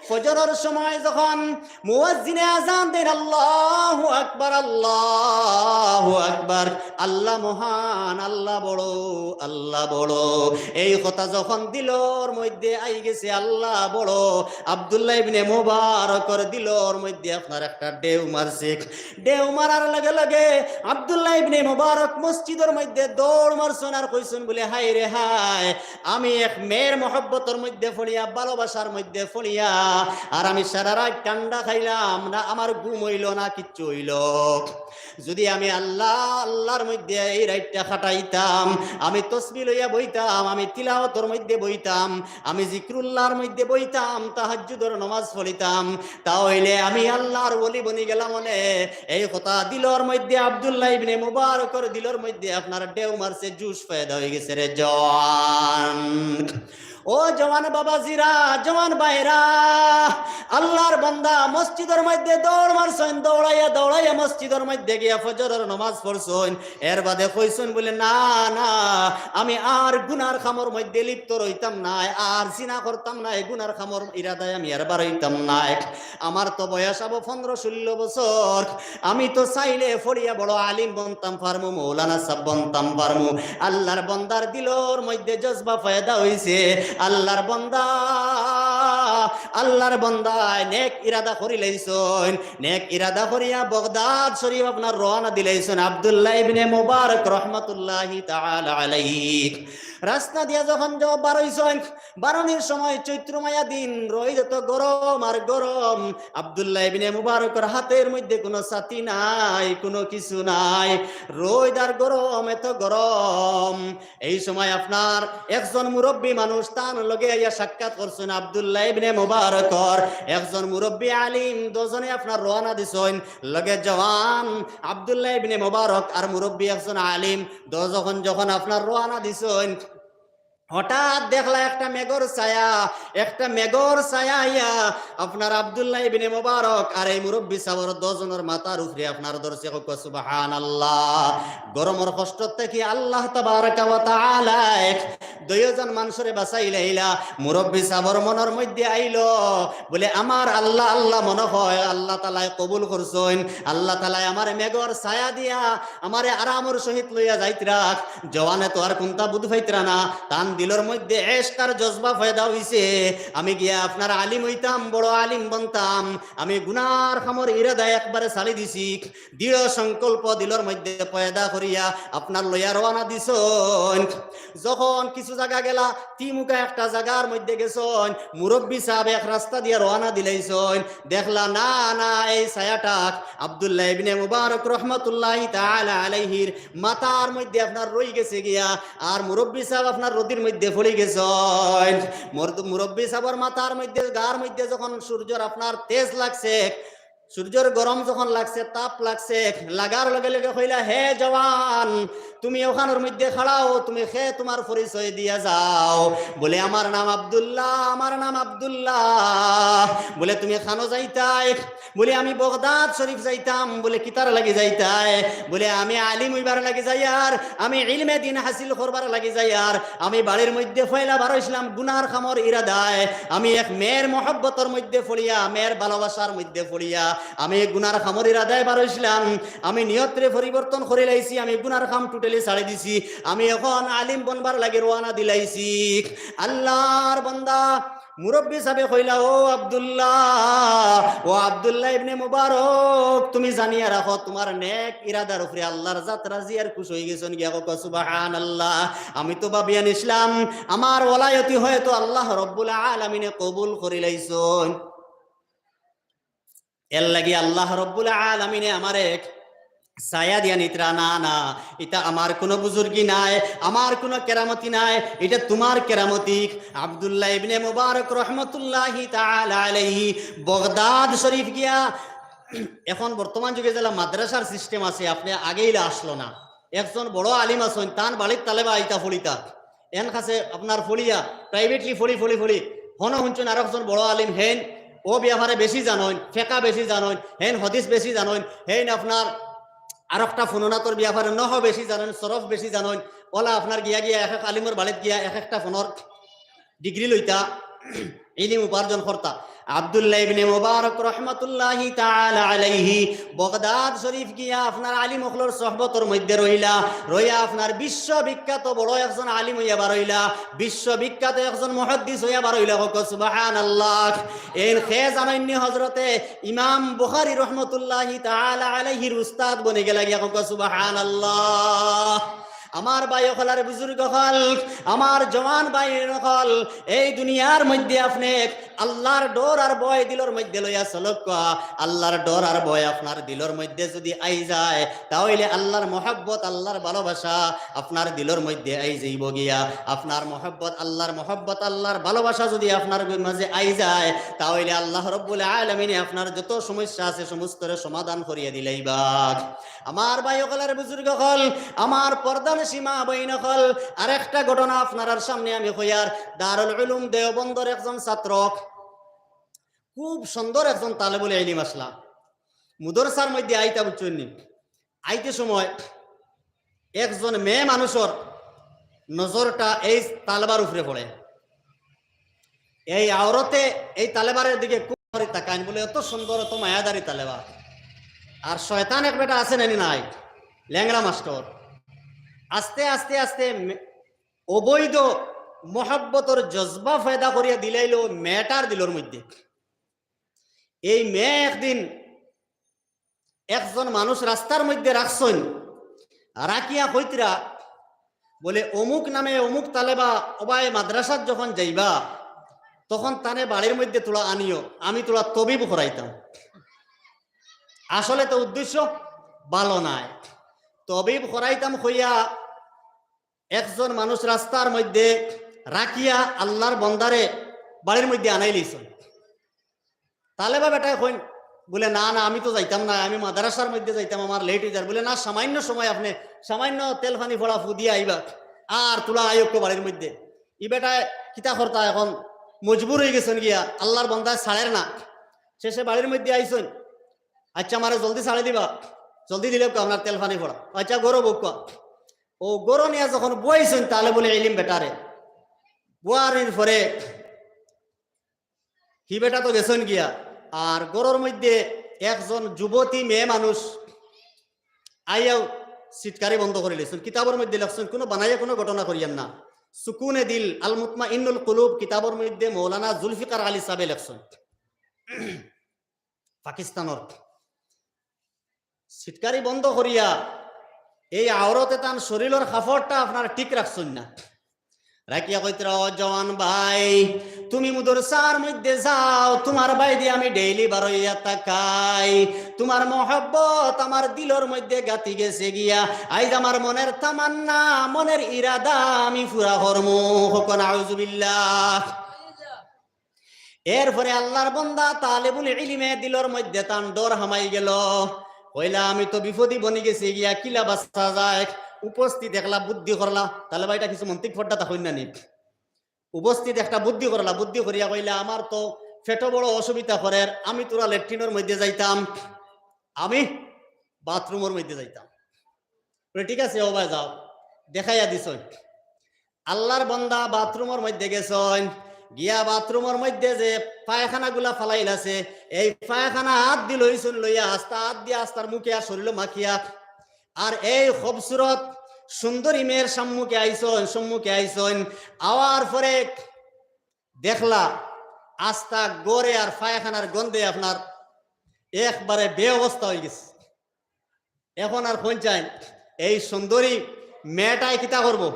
ফজরর সময় যখন মুয়াজ্জিনে আজান দেন, "আল্লাহু আকবার, আল্লাহু আকবার, আল্লাহ মহান, আল্লাহ বড়, আল্লাহ বড়।" এই কথা যখন দিলর মধ্যে আই গেছে, "আল্লাহ বড়", আব্দুল্লাহ ইবনে মুবারকর দিলর মধ্যে আপনার একটা ঢেউ মারছে। ঢেউ মারার লগে লগে আব্দুল্লাহ ইবনে মুবারক মসজিদর মধ্যে দৌড় মারছইন আর কইছইন বলে, "হায় রে হায়, আমি এক মেয়ের মহব্বতর মধ্যে পড়িয়া, ভালোবাসার মধ্যে পড়িয়া, আর আমি সারা রাইত ঠান্ডা খাইলাম না, আমার ঘুম অইলো না, কিচ্ছু অইলো। যুদি আমি আল্লাহ, আল্লাহর মধ্যে এই রাইতটা কাটাইতাম, আমি তসবি লইয়া বইতাম, আমি তিলাওয়াতর মধ্যে বইতাম, আমি জিকরুল্লাহর মধ্যে বইতাম, তাহাজ্জুদর নমাজ পড়িতাম, তা অইলে আমি আল্লাহর ওলি বনি গেলাম অনে।" এই কথা দিলর মধ্যে, আব্দুল্লাহ ইবনে মুবারকর দিলর মধ্যে আপনার ঢেউ মারছে, জোশ পয়দা অই গেছে রে জওয়ান। ও জওয়ান বাবাজিরা, জওয়ান ভাইরা, আল্লাহর বান্দা মসজিদর মধ্যে দৌড় মারছইন, দৌড়াইয়া দৌড়াইয়া মসজিদর মধ্যে গিয়া ফজরর নমাজ পড়ছইন। এর বাদে কইছইন বলে, "না, না, আমি আর গুনার কামর মধ্যে লিপ্ত রইতাম নায়, আর জিনা করতাম নায়, গুনার কামর ইরাদায় আমি আর বারইতাম নায়। আমার তো বয়স অইবো পনেরো ষোলো বছর, আমি তো চাইলে পড়িয়া বড় আলিম বনতাম পারমু, মৌলানা সাব বনতাম পারমু।" আল্লাহর বান্দার দিলর মধ্যে জজবা পয়দা অইছে। আল্লাহর বান্দা আল্লাহর বান্দায় নেক ইরাদা করিলাইছইন, নেক ইরাদা করিয়া বগদাদ শরীফ আপনার রওয়ানা দিলাইছইন আব্দুল্লাহ ইবনে মুবারক রহমতুল্লাহি তাআলা আলাইহি। রাস্তা দিয়া যখন য-, বারইছইন, বারনির সময় চৈত্র মায়া দিন, রইদ তো গরম আর গরম। আব্দুল্লাহ ইবনে মুবারকর হাতের মধ্যে কোনো ছাতি নাই, কোনো কিছু নাই, রইদ আর গরম, এত গরম। এই সময় আপনার একজন মুরব্বী মানুষ তান লগে আইয়া সাক্ষাৎ করছইন আব্দুল্লাহ ইবনে মুবারকর। একজন মুরব্বী আলিম, দুজনে আপনার রওয়ানা দিছইন। লগে জওয়ান আব্দুল্লাহ ইবনে মুবারক আর মুরব্বী একজন আলিম, দুজন যখন আপনার রওয়ানা দিছইন, হঠাৎ দেখলা একটা মেঘর ছায়া, একটা মেঘর ছায়া আইয়া আপনার আব্দুল্লাহ ইবনে মুবারক আর এই মুরব্বী সাবর দুজনর মাথার উপরে আপনার ধরছে। কউক্কা সুবহানাল্লাহ। গরমর কষ্ট থাকি আল্লাহ তাবারাকা ওয়া তাআলা এক দুইজন মানুষরে বাঁচাইলাইলা। মুরব্বী সাবর মনর মধ্যে আইলো, বলে, "আমার আল্লাহ আল্লাহ মনে হয়, আল্লাহ তাআলায় কবুল করছইন, আল্লাহ তাআলায় আমারে মেঘর ছায়া দিয়া আমারে আরামর সহিত লইয়া যাইতরা।" জওয়ানে তো আর কুন্তা বুঝ পাইতরা না, তান দিলর মধ্যে এশক আর জজবা পয়দা অইছে। "আমি গিয়া আপনার আলিম অইতাম, বড় আলিম বনতাম, আমি গুনার কামর ইরাদা একবারে ছাড়ি দিছি।" দৃঢ় সংকল্প দিলর মধ্যে পয়দা করিয়া আপনার লইয়া রওয়ানা দিছইন। যখন কিছু জাগা গেলা, তিমুকা একটা জাগার মধ্যে গেছইন, মুরব্বী সাব এক রাস্তা দিয়া রওয়ানা দিলাইছইন, দেখলা না, না, এই ছায়াটা আব্দুল্লাহ ইবনে মুবারক রহমতুল্লাহি তাআলা আলাইহির মাথার মধ্যে আপনার রই গেছে গিয়া, আর মুরব্বী সাব আপনার রইদর মধ্যে পড়ি গেছইন। মর-, মুরব্বী সাবর মাথার মধ্যে, গার মধ্যে যখন সূর্যর আপনার তেজ লাগছে, সূর্যর গরম যখন লাগছে, তাপ লাগছে, লাগার লগে লগে কইলা, "হে জওয়ান, তুমি অখানর মধ্যে খাড়াও, তুমি কে তুমার পরিচয় দিয়া যাও।" বলে, "আমার নাম আব্দুল্লাহ, আমার নাম আব্দুল্লাহ।" বলে, "তুমি কানো যাইতায়?" বলে, "আমি বগদাদ শরীফ যাইতাম।" বলে, "কিতার লাগি যাইতায়?" বলে, "আমি আলিম অইবার লাগি যাইয়ার, আমি ইলমে দিন হাসিল করবার লাগি যাইয়ার, আমি বাড়ির মধ্যে পয়লা বারইছলাম গুনার কামর ইরাদায়, আমি এক মেয়ের মহব্বতর মধ্যে পড়িয়া, মেয়ের ভালোবাসার মধ্যে পড়িয়া, আমি গুনার কামর ইরাদায় বারইছলাম, আমি নিয়তরে পরিবর্তন করিলাইছি, আমি গুনার কাম totally ছাড়ি দিছি, আমি অখন আলিম বনবার লাগি রওয়ানা দিলাইছি।" আল্লাহর বান্দা মুরব্বী সাবে কইলা, "ও আব্দুল্লাহ, ও আব্দুল্লাহ ইবনে মুবারক, তুমি জানিয়া রাখো, তুমার নেক ইরাদার উপরে আল্লাহর জাত রাজি আর খুশ অই গেছইন গিয়া।" কউক্কা সুবহানাল্লাহ। আমি তো ভাবিয়া নিছলাম, আমার ওলায়তি হয়তো আল্লাহ রব্বুল আলামিনে কবুল করিলাইছইন। এর লাগি আল্লাহ রব্বুল আলামিনে আমারে ছায়া দিয়া নিতরা। না, না, ইটা আমার কুনু বুজুর্গি নায়, আমার কুনু কেরামতি নায়, ইটা তুমার কেরামতি। আব্দুল্লাহ ইবনে মুবারক রহমতুল্লাহি তাআলা আলাইহি বগদাদ শরীফ গিয়া, এখন বর্তমান যুগে যেলা মাদ্রাসার system আছে, আপনে আগে ইলা আছলো না। একজন বড় আলিম আছইন, তান বাড়িত তালেবা আইতা পড়িতা। এন কাছে আপনার পড়িয়া, privately পড়ি, পড়ি, পড়ি, হনো হুনছইন আরকজন বড় আলিম, হেইন অউ ব্যাপারে বেশি জানইন, ফেকা বেশি জানইন, হেইন হাদিস বেশি জানইন, হেইন আপনার আরকটা ফনুনাতর ব্যাপারে নহু বেশি জানইন, সরফ বেশি জানইন। অলা আপনার গিয়া গিয়া এক এক আলিমর বাড়িত গিয়া এক একটা ফনর degree লইতা, ইলিম উপার্জন করতা। আব্দুল্লাহ ইবনে মুবারক রহমতুল্লাহি তাআলা আলাইহি বগদাদ শরীফ গিয়া আপনার আলিম অকলর সোহবতর মধ্যে রইলা, রইয়া আপনার বিশ্ববিখ্যাত বড় একজন আলিম অইয়া বারইলা, বিশ্ববিখ্যাত একজন মুহাদ্দিস অইয়া বারইলা। কউক্কা সুবহানাল্লাহ। এন কে জানইননি? হযরতে ইমাম বুখারী রহমতুল্লাহি তাআলা আলাইহির উস্তাদ বনিগেলা গিয়া। কউক্কা সুবহানাল্লাহ। আমার ভাই অকল আর বুজুর্গ অকল, আমার জওয়ান ভাই অকল, এই দুনিয়ার মধ্যে আপনে আল্লাহর ডর আর ভয় দিলর মধ্যে লইয়া চলউক্কা। আল্লাহর ডর আর ভয় আপনার দিলর মধ্যে যুদি আই যায়, তা অইলে আল্লাহর মহব্বত, আল্লাহর ভালোবাসা আপনার দিলর মধ্যে আই যাইবো গিয়া। আপনার মহব্বত, আল্লাহর মহব্বত, আল্লাহর ভালোবাসা যুদি আপনার মাঝে আই যায়, তা অইলে আল্লাহ রব্বুল আলামিনে আপনার যত সমস্যা আছে, সমস্তরে সমাধান করিয়া দিলাইবা। আমার ভাই অকল আর বুজুর্গ অকল, আমার পর্দানশীন মা বইন অকল, আরেকটা ঘটনা আপনারার সামনে আমি কইয়ার। দারুল উলুম দেওবন্দর একজন ছাত্র, খুব সুন্দর একজন তালেবুল ইলিম আছলা। মুদরসার মধ্যে আইতা, বুঝছইননি, আইতে সময় একজন মেয়ে মানুষর নজরটা এই তালেবার উপরে পড়ে। এই আওরতে এই তালেবারের দিকে খুব করে তাকাইন, বলে, "এত সুন্দর, এত মায়াদারি তালেবা।" আর শয়তান এক বেটা আছে নানি নাই, ল্যাংড়া মাস্টর। আস্তে আস্তে আস্তে মে-, অবৈধ মহব্বতর জজবা পয়দা করিয়া দিলাইলো মেয়েটার দিলর মধ্যে। এই মেয়ে একদিন একজন মানুষ রাস্তার মধ্যে রাখছইন, রাখিয়া কইতরা, বলে, "অমুক নামে অমুক তালেবা অবায় মাদ্রাসাত যখন যাইবা, তখন তানে বাড়ির মধ্যে তুলা আনিও, আমি তুলা তবিব করাইতাম।" আসলে তো উদ্দেশ্য ভালো নায়। তবিব করাইতাম কইয়া একজন মানুষ রাস্তার মধ্যে রাখিয়া আল্লাহর বন্দারে বাড়ির মধ্যে আনাইলিছইন। তালেবা বেটায় কইন, বলে, "না, না, আমি তো যাইতাম না, আমি মাদ্রাসার মধ্যে যাইতাম, আমার লেট অই যার।" বলে, "না, সামান্য সময় আপনে, সামান্য তেল পানি পড়া ফু দিয়া আইবা, আর তুলা আইক্কা বাড়ির মধ্যে।" ই বেটায় কিতা করতা, এখন মজবুর অই গেছইন গিয়া, আল্লাহর বন্দায় ছাড়ের না। শেষে বাড়ির মধ্যে আইছইন, "আচ্ছা, আমারে জলদি ছাড়ি দিবা, জলদি দিলে আপনার তেল পানি পড়া।" "আচ্ছা, ঘরো বউক্কা।" ও ঘরো নিয়া যখন বইছইন, তালেবুল ইলিম বেটারে বওয়ানির পরে হি বেটা তো গেছইন গিয়া, আর ঘরর মধ্যে একজন যুবতী মেয়ে মানুষ আইয়াও সিটকারি বন্ধ করিলিছইন। কিতাবর মধ্যে লেখছইন, কুনু বানাইয়া কুনু ঘটনা করিয়ার না। সুকুনে দিল, আল মুতমাইন্নুল কুলুব কিতাবর মধ্যে মৌলানা জুলফিকার আলী সাবে লেখছইন, পাকিস্তানর। সিটকারি বন্ধ করিয়া এই আওরতে তান শরীলর কাপড়টা আপনার ঠিক রাখছইন না। রাখিয়া কইতরা, "ও জওয়ান ভাই, তুমি মাদ্রাসার মধ্যে যাও, তুমার বায়দি আমি ডেইলি বারইয়া তাকাই, তুমার মহব্বত আমার দিলর মধ্যে গাঁথি গেছে গিয়া, আইজ আমার মনের তামান্না, মনের ইরাদা আমি পুরা করমু।" কউক্কা নাউজুবিল্লাহ। এরপরে আল্লাহর বন্দা তালেবুল ইলিমে দিলর মধ্যে তান ডর হামাই গেল। কইলা, "আমি তো বিপদি বনি গেছি গিয়া, কিলা বাঁচা যায়?" উপস্থিত একলা বুদ্ধি করলা, তালেবা ইটা কিছু মন্তিক ফড্ডা তা কইন না নি? উপস্থিত একটা বুদ্ধি করলা, বুদ্ধি করিয়া কইলা, "আমার তো পেটো বড় অসুবিধা করের, আমি তুরা লেট্রিনর মধ্যে যাইতাম, আমি বাথরুমর মধ্যে যাইতাম।" বলে, "ঠিক আছে, ওবায় যাও।" দেখাইয়া দিছইন। আল্লাহর বন্দা বাথরুমর মধ্যে গেছইন, গিয়া বাথরুমর মধ্যে যে পায়খানাগুলা ফালাইলাছে, এই পায়খানা আত দি লইছইন, লইয়া আস্তা আত দিয়া আস্তার মুখে আর শরীলো মাখিয়া, আর এই খুবসুরত সুন্দরী মেয়ের সম্মুখে আইছইন, সম্মুখে আইছইন, আওয়ার পরে দেখলা আস্তা ঘরে আর পায়খানার গন্ধে আপনার একবারে বেঅবস্থা অই গেছে। এখন আর কইন চাইন, এই সুন্দরী মেয়েটায় কিতা করবো?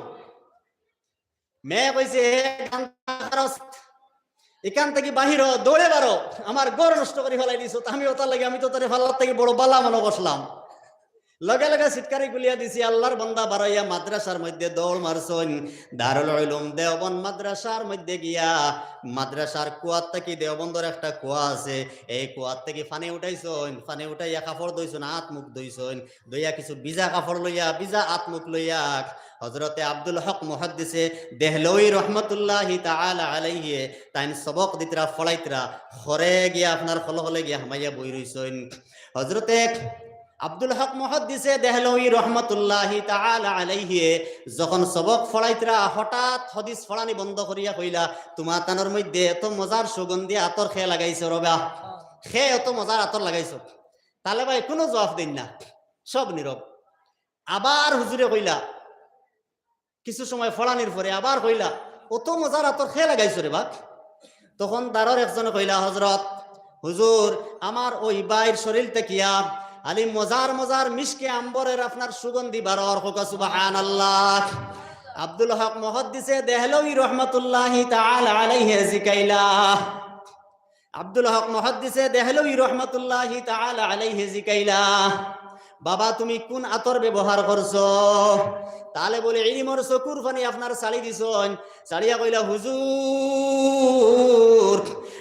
মেয়ে কইছে, "হে গান্দা খারস্ত, ইখান থাকি বাহির অ, দৌড়ে বারো, আমার ঘর নষ্ট করি ফালাই দিছো, তো আমি ওটার লাগি, আমি তো তোরে ফালার থাকি বড় বালা মনো করছিলাম।" লগে লগে সিটকারি খুলিয়া দিছি, আল্লাহর বন্দা বারইয়া মাদ্রাসার মধ্যে দৌড় মারছইন। দারুল উলুম দেওবন্দ মাদ্রাসার মধ্যে গিয়া, মাদ্রাসার কুয়ার থাকি, দেওবন্দর একটা কুয়া আছে, এই কুয়ার থাকি পানি উঠাইছইন, পানি উঠাইয়া কাপড় ধইছইন, আত মুখ ধইছইন, ধইয়া কিছু ভিজা কাপড় লইয়া, ভিজা আত মুখ লইয়া হযরতে আব্দুল হক মুহাদ্দিসে দেহলভী রহমতুল্লাহি তাআলা আলাইহি তাইন সবক দিতরা, ফড়াইতরা, ঘরে গিয়া আপনার হলহলে গিয়া হামাইয়া বই রইছইন। হযরতে আব্দুল হক মুহাদ্দিসে দেহলভী রহমতুল্লাহি তাআলা আলাইহি যখন সবক ফড়াইতরা, হঠাৎ হদিস ফড়ানি বন্ধ করিয়া কইলা, "তুমার তানর মধ্যে এত মজার সুগন্ধি আতর কে লাগাইছো রেবা? কে এত মজার আতর লাগাইছো?" তালেবায় কুনু জবাব দেইন না, সব নীরব। আবার হুজুরে কইলা, কিছু সময় ফড়ানির পরে আবার কইলা, "অত মজার আতর কে লাগাইছো রেবা?" তখন দারর একজনে কইলা, "হযরত, হুজুর, আমার ওই ভাইর শরীল থাকিয়া খালি মজার মজার মিশকে আম্বরের আপনার সুগন্ধি বারর।" কউক্কা সুবহানাল্লাহ। আব্দুল হক মুহাদ্দিসে দেহলভী রহমতুল্লাহি তাআলা আলাইহি জিকাইলা, আব্দুল হক মুহাদ্দিসে দেহলভী রহমতুল্লাহি তাআলা আলাইহি জিকাইলা, "বাবা, তুমি কুন আতর ব্যবহার করছো?" তালেবুল ইলিমর চকুর পানি আপনার ছাড়ি দিছইন, ছাড়িয়া কইলা, "হুজুর,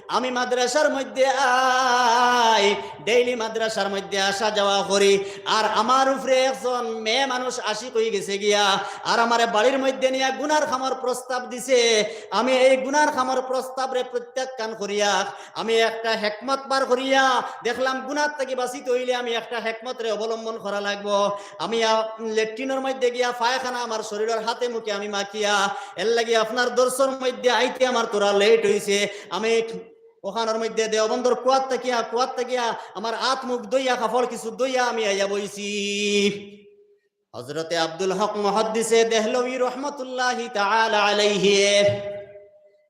আমি মাদ্রাসার মধ্যে আই, ডেইলি মাদ্রাসার মধ্যে আসা যাওয়া করি, আর আমার উপরে একজন মেয়ে মানুষ আশিক অই গেছে গিয়া, আর আমারে বাড়ির মধ্যে নিয়া গুনার কামর প্রস্তাব দিছে, আমি এই গুনার কামর প্রস্তাবরে প্রত্যাখ্যান করিয়া আমি একটা হেকমত বার করিয়া দেখলাম, গুনার থাকি বাঁচিতে অইলে আমি একটা হেকমতরে অবলম্বন করা লাগবো। আমি আ, লেট্রিনর মধ্যে গিয়া পায়খানা আমার শরীলর হাতে মুখে আমি মাখিয়া, এর লাগি আপনার দর্শর মধ্যে আইতে আমার থুড়া লেট অইছে। আমি ওখানর মধ্যে দেওবন্দর কুয়াত থাকিয়া, কুয়াত থাকিয়া আমার আত মুখ ধইয়া, কাপড় কিছু ধইয়া আমি আইয়া বইছি।" হযরতে আব্দুল হক মুহাদ্দিসে দেহলভী রহমতুল্লাহি তাআলা আলাইহি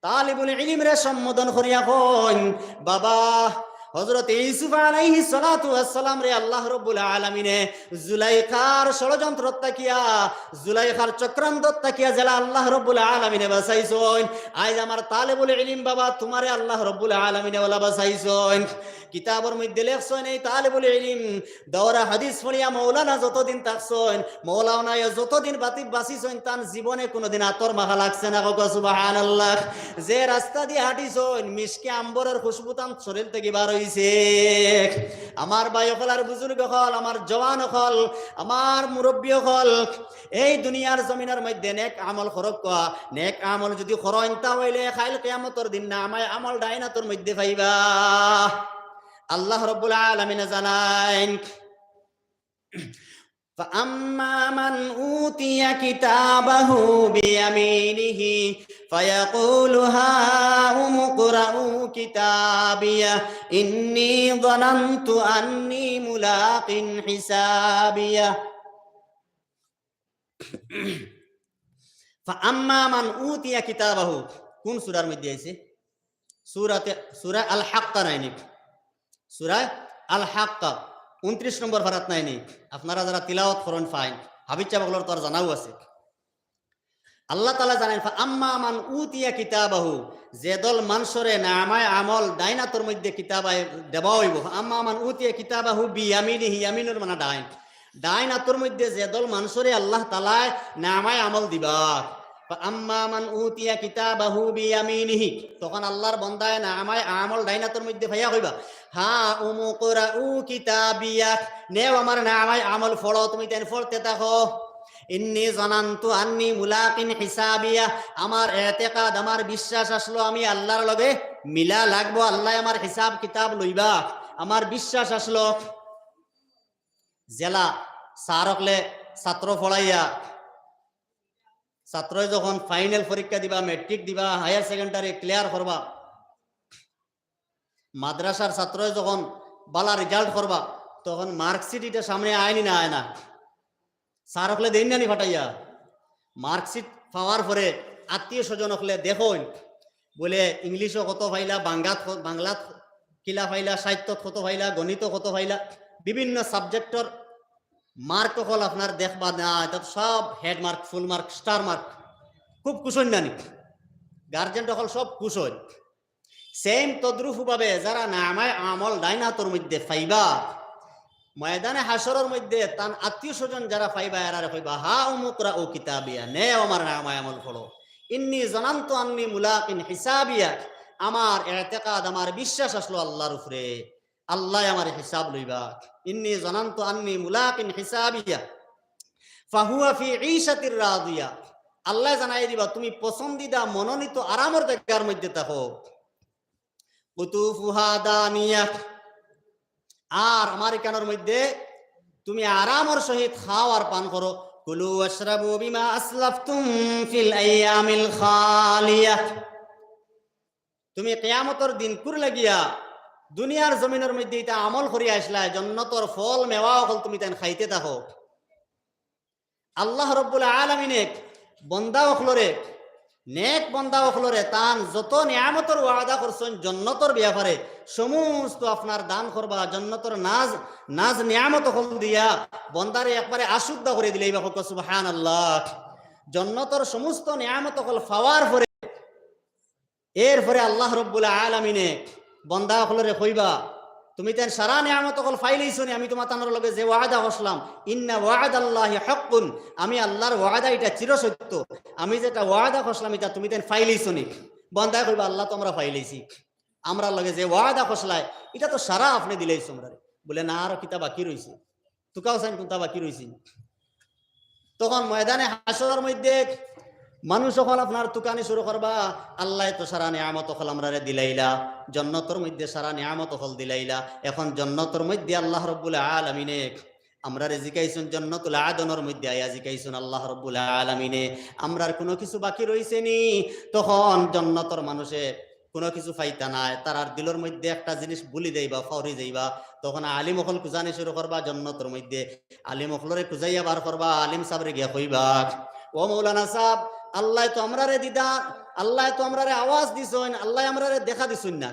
তালিবুল ইলিমরে সম্বোধন করিয়া কইন, "বাবা, হযরতে ইউসুফ আলাইহিস সালাতু ওয়াস সালামরে আল্লাহ রব্বুল আলামিনে জুলাইখার ষড়যন্ত্র থাকিয়া, জুলাইখার চক্রান্ত থাকিয়া যেলা আল্লাহ রব্বুল আলামিনে বাঁচাইছইন, আইজ আমার তালিবুল ইলিম বাবা তুমারে আল্লাহ রব্বুল আলামিনে ওলা বাঁচাইছইন।" কিতাবর মধ্যে লেখছইন, এই তালিবুল ইলিম দাওরা হাদিস পড়িয়া মৌলানা যতদিন থাকছইন, মৌলানা অইয়া যতদিন বাতি-, বাঁচিছইন, তান জীবনে কুনুদিন আতর মাখা লাগছে না। কউক্কা সুবহানাল্লাহ। যে রাস্তা দি হাঁটিছইন, মিশকে আম্বরর খুশবু তান শরীর থাকি বার অইছে। আমার ভাই অকল আর বুজুর্গ অকল, আমার জওয়ান অকল, আমার মুরব্বি অকল, এই দুনিয়ার জমিনর মধ্যে নেক আমল করউক্কা, নেক আমল যুদি করইন তা অইলে কাইল কিয়ামতর দিন নামায় আমল ডাইন আতর মধ্যে পাইবা। আল্লাহ রব্বুল আলামিনে জানাইন, فأما من أوتي كتابه بيمينه فيقول هاؤم اقرءوا كتابيه إني ظننت أني ملاق حسابيه। فأما من أوتي كتابه, কুন সূরার মধ্যে আইছে? সূরাতে, সূরা আল হাক্কা নায়নি? সূরা আল হাক্কা, ঊনত্রিশ নম্বর পারাত নায়নি? আপনারা যারা তিলাওয়াত করইন পাইন, হাফিজ সাব অকলর তো আর জানাউ আছে। আল্লাহ তাআলা জানাইন, "فأما من أوتي كتابه", যে দল মানষরে নামায় আমল ডাইন আতর মধ্যে কিতাব আই-, দেওয়া অইবো। "فأما من أوتي كتابه بيمينه", ইয়ামিনর মানা ডাইন। ডাইন আতর মধ্যে যে দল মানষরে আল্লাহ তাআলায় নামায় আমল দিবা। "فأما من أوتي كتابه بيمينه", তখন আল্লাহর বন্দায় নামায় আমল ডাইন আতর মধ্যে পাইয়া কইবা, "هاؤم اقرءوا كتابيه", নেও আমার নামায় আমল পড়ো, তুমি তাইন পড়তে থাকো। "إني ظننت أني ملاق حسابيه", আমার এতেকাদ, আমার বিশ্বাস আছলো আমি আল্লাহর লগে মিলা লাগবো, আল্লায় আমার হিসাব কিতাব লইবা, আমার বিশ্বাস আছলো। যেলা স্যার অকলে ছাত্র পড়াইয়া, ছাত্রয় যখন ফাইনাল পরীক্ষা দিবা, ম্যাট্রিক দিবা, হায়ার সেকেন্ডারি ক্লিয়ার করবা, মাদ্রাসার ছাত্রয় যখন বালা রেজাল্ট করবা, তখন মার্কশিট ইটা সামনে আয়নি না আয় না? স্যার অকলে দেইন না নি ফাটাইয়া? মার্কশিট পাওয়ার পরে আত্মীয় স্বজন অকলে দেখইন, বুলে ইংলিশো কত পাইলা, বাংলাত ক-, বাংলাত কিলা পাইলা, সাহিত্যত কত পাইলা, গণিতো কত পাইলা, বিভিন্ন সাবজেক্টর মার্ক অকল আপনার দেখবা না, ইটা তো সব head mark, full mark, star mark. খুব খুশ অইন না নি? গার্জেন অকল সব খুশ অইন। সেম তদ্রুপ ভাবে যারা নামায় আমল ডাইন আতর মধ্যে পাইবা, ময়দানে হাশরর মধ্যে তান আত্মীয় স্বজন যারা পাইবা, এরারে কইবা, "هاؤم اقرءوا كتابيه", নেও আমার নামায় আমল পড়ো। "إني ظننت أني ملاق حسابيه", আমার এতেকাদ, আমার বিশ্বাস আছলো আল্লাহর উপরে, আল্লায় আমার হিসাব লইবা। "إني ظننت أني ملاق حسابيه فهو في عيشة راضية", আল্লায় জানাই দিবা, তুমি পছন্দিদা মনোনীত আরামর জাগার মধ্যে থাকো। "قطوفها دانية", আর আমার ইখানর মধ্যে তুমি আরামর সহিত খাও আর পান করো। "كلوا واشربوا بما أسلفتم في الأيام الخالية", তুমি কিয়ামতর দিনকুর লাগিয়া দুনিয়ার জমিনর মধ্যে ইতা আমল করিয়া আইছলায়, জন্নতর ফল মেওয়া অকল তুমি তাইন খাইতে থাকো। আল্লাহ রব্বুল আলামিনে বন্দা অকলরে, নেক বন্দা অকলরে তান যত নিয়ামতর ওয়াদা করছইন জন্নতর ব্যাপারে, সমস্ত আপনার দান করবা, জন্নতর নাজ, নাজ নিয়ামত অকল দিয়া বন্দারে একবারে আশুদ্ধা করি দিলাইবা। কউক্কা সুবহানাল্লাহ। জন্নতর সমস্ত নিয়ামত অকল পাওয়ার পরে এরপরে আল্লাহ রব্বুল আলামিনে বন্দা অকলরে কইবা, "তুমি তাইন সারা নিয়ামত অকল পাইলাইছো নি? আমি তুমা তানর লগে যে ওয়াদা করছলাম, إن وعد الله حق, আমি আল্লাহর ওয়াদা ইটা চিরসত্য, আমি যেটা ওয়াদা করছলাম ইটা তুমি তাইন পাইলাইছো নি?" বন্দায় কইবা, "আল্লাহ তো আমরা পাইলাইছি, আমরার লগে যে ওয়াদা করছলায় ইটা তো সারা আপনে দিলাইছো আমরারে।" বুলে, "না, আরো কিতা বাকি রইছে?" তুকাও চাইন কুনতা বাকি রইছে। তখন ময়দানে হাশরর মধ্যে মানুষ অকল আপনার তুকানি শুরু করবা, "আল্লায় তো সারা নিয়ামত অকল আমরারে দিলাইলা, জন্নতর মধ্যে সারা নিয়ামত অকল দিলাইলা, এখন জন্নতর মধ্যে আল্লাহ রব্বুল আলামিনে আমরারে জিকাইছইন, জন্নতুল আদনর মধ্যে আইয়া জিকাইছইন আল্লাহ রব্বুল আলামিনে, আমরার কুনু কিছু বাকি রইছে নি?" তখন জন্নতর মানুষে কুনু কিছু পাইতা নায়। তারার দিলর মধ্যে একটা জিনিস বুলি যাইবা, ফাউরি যাইবা। তখন আলিম অকল খুজানি শুরু করবা জন্নতর মধ্যে। আলিম অকলরে খুজাইয়া বার করবা, আলিম সাবরে গিয়া কইবা, "ও মৌলানা সাব, আল্লায় তো আমরারে দিদার, আল্লায় তো আমরারে আওয়াজ দিছইন, আল্লায় আমরারে দেখা দিছইন না।"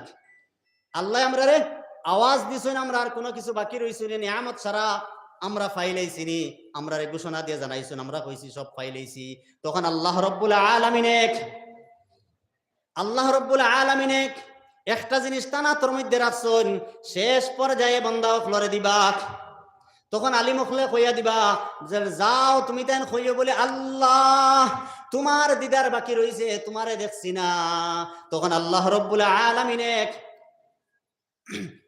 আল্লায় আমরারে আওয়াজ দিছইন, আমরার আর কুনু কিছু বাকি রইছে নি, নিয়ামত সারা আমরা পাইলাইছি নি, আমরারে ঘোষণা দিয়া জানাইছইন, আমরা কইছি সব পাইলাইছি। তখন আল্লাহ রব্বুল আলামিনে, আল্লাহ রব্বুল আলামিনে একটা জিনিস তান আতর মধ্যে রাখছইন, শেষ পর্যায়ে বন্দা অকলরে দিবা। তখন আলিম অকলে কইয়া দিবা যে, "যাও, তুমি তাইন কইও বলে, 'আল্লাহ, তুমার দিদার বাকি রইছে, তুমারে দেখছি না।'" তখন আল্লাহ রব্বুল আলামিনে,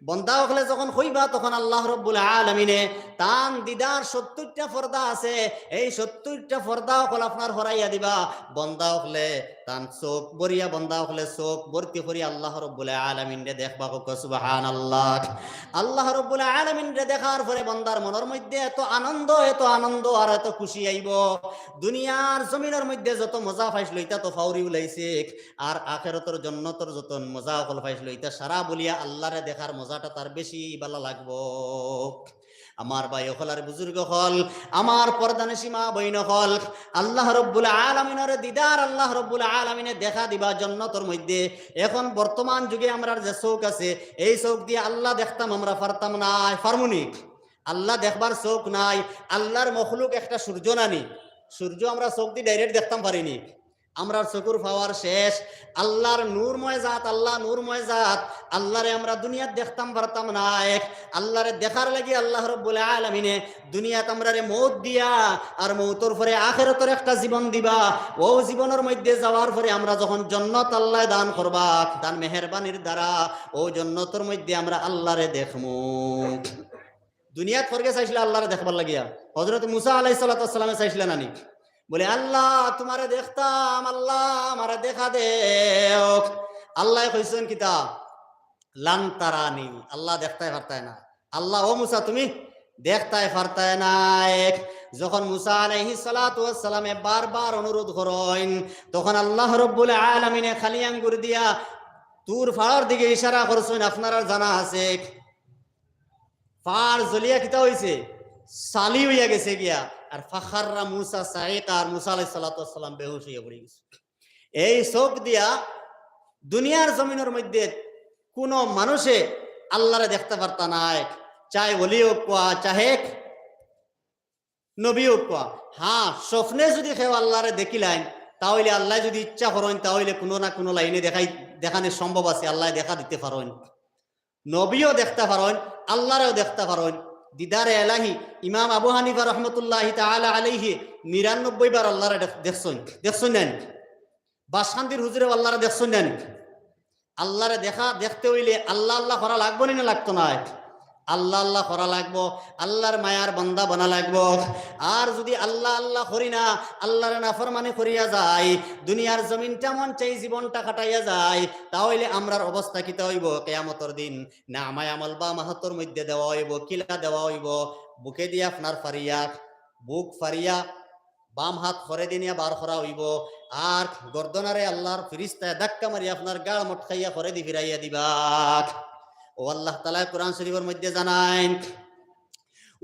বন্দা অকলে যখন কইবা, তখন আল্লাহ রব্বুল আলামিনে তান দিদার সত্তরটা পর্দা আছে, এই সত্তরটা পর্দা অকল আপনার হরাইয়া দিবা। বন্দা অকলে তান চোখ ভরিয়া, বন্দা অকলে চোখ ভর্তি করি আল্লাহ রব্বুল আলামিনরে দেখবা। কউক্কা সুবহানাল্লাহ। আল্লাহ রব্বুল আলামিনরে দেখার পরে বন্দার মনর মধ্যে এত আনন্দ, এত আনন্দ আর এত খুশি আইবো। দুনিয়ার জমিনর মধ্যে যত মজা পাইছলো, ইতা তো ফাউরি উলাইছে, আর আখেরাতর জন্নতর যত মজা অকল পাইছলো, ইতা সারা বুলিয়া আল্লারে দেখার মজাটা তার বেশি ভালা লাগবো। আমার ভাই অকল আর বুজুর্গ অকল, আমার পর্দানিশি মা বইন অকল, আল্লাহ রব্বুল আলামিনরে দিদার, আল্লাহ রব্বুল আলামিনে দেখা দিবা জন্নতর মধ্যে। এখন বর্তমান যুগে আমরার যে চউখ আছে, এই চউখ দিয়া আল্লাহ দেখতাম আমরা পারতাম নায়, পারমুনি? আল্লাহ দেখবার চউখ নাই। আল্লাহর মখলুক একটা সূর্য নানি, সূর্য আমরা চউখ দি direct দেখতাম পারিনি। আমরার চকুর power শেষ। আল্লাহর নূরময় জাত, আল্লাহ নূরময় জাত। আল্লাহরে আমরা দুনিয়াত দেখতাম পারতাম নায়। আল্লাহরে দেখার লাগি আল্লাহ রব্বুল আলামিনে দুনিয়াত আমরারে মউত দিয়া, আর মউতর পরে আখেরাতর একটা জীবন দিবা। অউ জীবনর মধ্যে যাওয়ার পরে আমরা যখন জন্নত আল্লায় দান করবা, তান মেহেরবানির দ্বারা অউ জন্নতর মধ্যে আমরা আল্লাহরে দেখমু। দুনিয়াত ফরগে চাইছলা আল্লাহরে দেখবার লাগিয়া। হযরত মুসা আলাইহিস সালাতু ওয়াস সালামে চাইছলা নানি? বলে, "আল্লাহ, তুমারে দেখতাম, আল্লাহ, আমারে দেখা দেও।" আল্লায় কইছইন কিতা? "লান তারানি।" আল্লাহ দেখতায় পারতায় না। আল্লাহ, "ও মুসা, তুমি দেখতায় পারতায় নায়।" যখন মুসা আলাইহিস সালাতু ওয়াস সালামে বারবার অনুরোধ করইন, তখন আল্লাহ রব্বুল আলামিনে খালি আঙ্গুর দিয়া তুর পাহাড়র দিকে ইশারা করছইন, আপনারার জানা আছে। পাহাড় জ্বলিয়া কিতা অইছে? ছালি অইয়া গেছে গিয়া। আর ফাখাররা মুসা সাইকা, আর মুসা আলাইহিস সালাতু ওয়াস সালাম বেহুশ অইয়া পড়ি গেছে। এই চউখ দিয়া দুনিয়ার জমিনর মধ্যে কুনু মানুষে আল্লাহরে দেখতা পারতা নায়, চাহে ওলি অউক্কা, চাহে নবী অউক্কা। হ্যাঁ, স্বপ্নে যুদি কেউ আল্লাহরে দেখিলাইন, তা অইলে আল্লায় যুদি ইচ্ছা করইন, তা অইলে কুনু না কুনু লাইনে দেখাই, দেখানি সম্ভব আছে, আল্লায় দেখা দিতে পারইন। নবীও দেখতা পারইন, আল্লাহরেও দেখতা পারইন। দিদারে এলাহি, ইমাম আবু হানিফা রহমতুল্লাহি তাআলা আলাইহি নিরানব্বই বার আল্লাহরে দেখ-, দেখছইন, দেখছইন না নি? বাসকান্দির হুজুরেও আল্লাহরে দেখছইন না নি? আল্লাহরে দেখা, দেখতে অইলে আল্লাহ আল্লাহ করা লাগবো নি না লাগতো নায়? আল্লাহ আল্লাহ করা লাগবো, আল্লাহর মায়ার বান্দা বনা লাগবো। আর যুদি আল্লাহ আল্লাহ করি না, আল্লাহর নাফরমানি করিয়া যাই, দুনিয়ার জমিনটা মন চাই জীবনটা কাটাইয়া যাই, তা অইলে আমরার অবস্থা কিতা অইবো? কিয়ামতর দিন নামায়ে আমল বাম হাতর মধ্যে দেওয়া অইবো। কিলা দেওয়া অইবো? বুকে দিয়া আপনার ফারিয়া, বুক ফারিয়া, বাম হাত খরেদি নিয়া বার করা অইবো, আর গর্দনারে আল্লাহর ফিরিস্তায় ধাক্কা মারি আপনার গাড় মটকাইয়া খরেদি ফিরাইয়া দিবা। ও আল্লাহ তাআলায় কোরআন শরীফর মধ্যে জানাইন,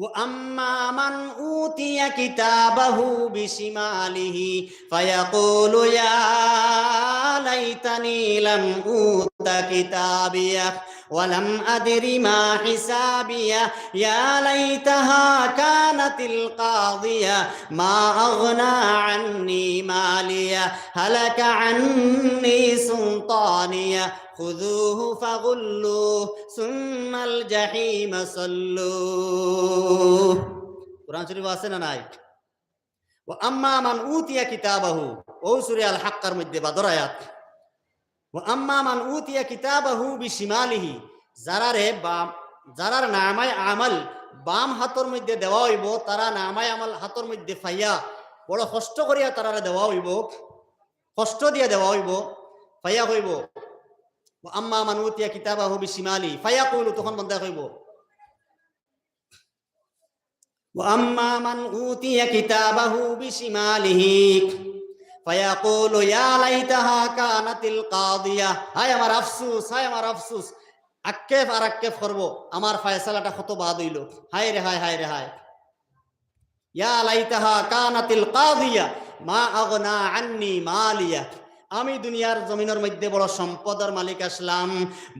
"ওয়া আম্মা মান উতিয়া কিতাবাহু বিশিমালিহি ফায়াকুলু ইয়া লাইতানি লাম উতা কিতাবিয়া।" ولم أدر ما حسابيه، يا ليتها كانت القاضية، ما أغنى عني ماليه، هلك عني سلطانيه، خذوه فغلوه، ثم الجحيم صلوه। কোরআন শরীফ আছে না নাই? ওয়া আম্মা মান উতিয়া কিতাবাহু, অউ সূরা আল হাক্কার মধ্যে বাদর আয়াত। ওয়া আম্মা মান উতিয়া কিতাবাহু বিশিমালিহি, যারারে বাম, যারার নামায়ে আমল বাম হাতর মধ্যে দেওয়া অইবো, তারা নামায়ে আমল হাতর মধ্যে পাইয়া বড় কষ্ট করিয়া তারারে দেওয়া অইবো, কষ্ট দিয়া দেওয়া অইবো, পাইয়া কইবো, "ওয়া আম্মা মান উতিয়া কিতাবাহু বিশিমালি", ফায়াকুলু, তখন বন্দায় কইবো, وأما من أوتي كتابه بشماله ফায়াকুলু ইয়া লাইতাহা কানাতিল কাদিয়া, হায় আমার আফসুস, হায় আমার আফসুস। আক্ষেপ আর আক্ষেপ করবো, আমার ফয়সালাটা কত বাদ অইলো, হায় রে হায়, হায় রে হায়। ইয়া লাইতাহা কানাতিল কাদিয়া, মা আগনা আন্নি মালিয়া। আমি দুনিয়ার জমিনর মধ্যে বড় সম্পদর মালিক আছলাম,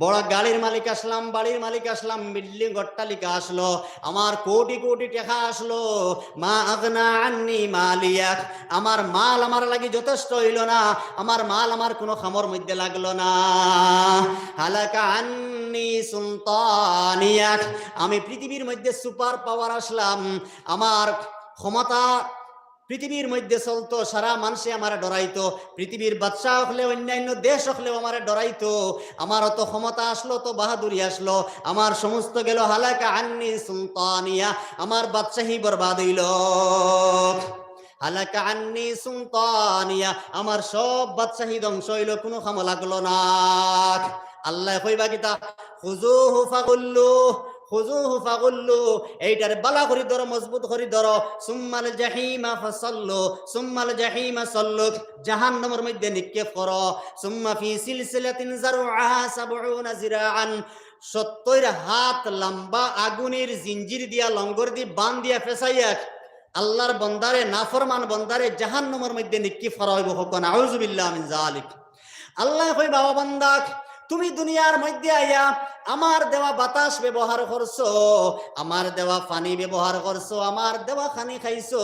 বড় গাড়ির মালিক আছলাম, বাড়ির মালিক আছলাম, বিল্ডিং অট্টালিকা আছলো, আমার কোটি কোটি টেকা আছলো। মা আগনা আন্নি মালিয়া, আমার মাল আমার লাগি যথেষ্ট অইলো না, আমার মাল আমার কুনু কামর মধ্যে লাগলো না। হালাকা আন্নি সুলতানিয়া, আমি পৃথিবীর মধ্যে সুপার পাওয়ার আছলাম, আমার ক্ষমতা পৃথিবীর মধ্যে চলতো, সারা মানষে আমারে ডরাইতো, পৃথিবীর বাদশা অকলে, অন্যান্য দেশ অকলেও আমারে ডরাইতো। আমার অত ক্ষমতা আছলো, অত বাহাদুরি আছলো, আমার সমস্ত গেলো। হালাকা আন্নি সুলতানিয়া, আমার বাদশাহী বরবাদ অইলো। হালাকা আন্নি সুলতানিয়া, আমার সব বাদশাহী ধ্বংস অইলো, কুনু কামো লাগলো না। আল্লায় কইবা কিতা? খুজুহু ফাগুল্লু, খুজুহু ফাগুল্লু, এইটারে বালা করি ধরো, মজবুত করি ধরো। সুম্মাল জাহিমা ফাসাল্লু, সুম্মাল জাহিমা সাল্লু, জাহান্নামর মধ্যে নিক্ষেপ করো। সুম্মা ফি সিলসিলাতিন যারউহা সাবউনা জিরাআন, সত্তইর হাত লম্বা আগুনের জিঞ্জির দিয়া, লঙ্গর দি, বান দিয়া, ফেসাইয়া আল্লাহর বন্দারে, নাফরমান বন্দারে জাহান্নামর মধ্যে নিক্ষেপ করা অইবো। কউক্কা নাউজুবিল্লাহ মিন যালিক। আল্লায় কইবা, ও বান্দা, তুমি দুনিয়ার মধ্যে আইয়া আমার দেওয়া বাতাস ব্যবহার করছো, আমার দেওয়া পানি ব্যবহার করছো, আমার দেওয়া খানি খাইছো,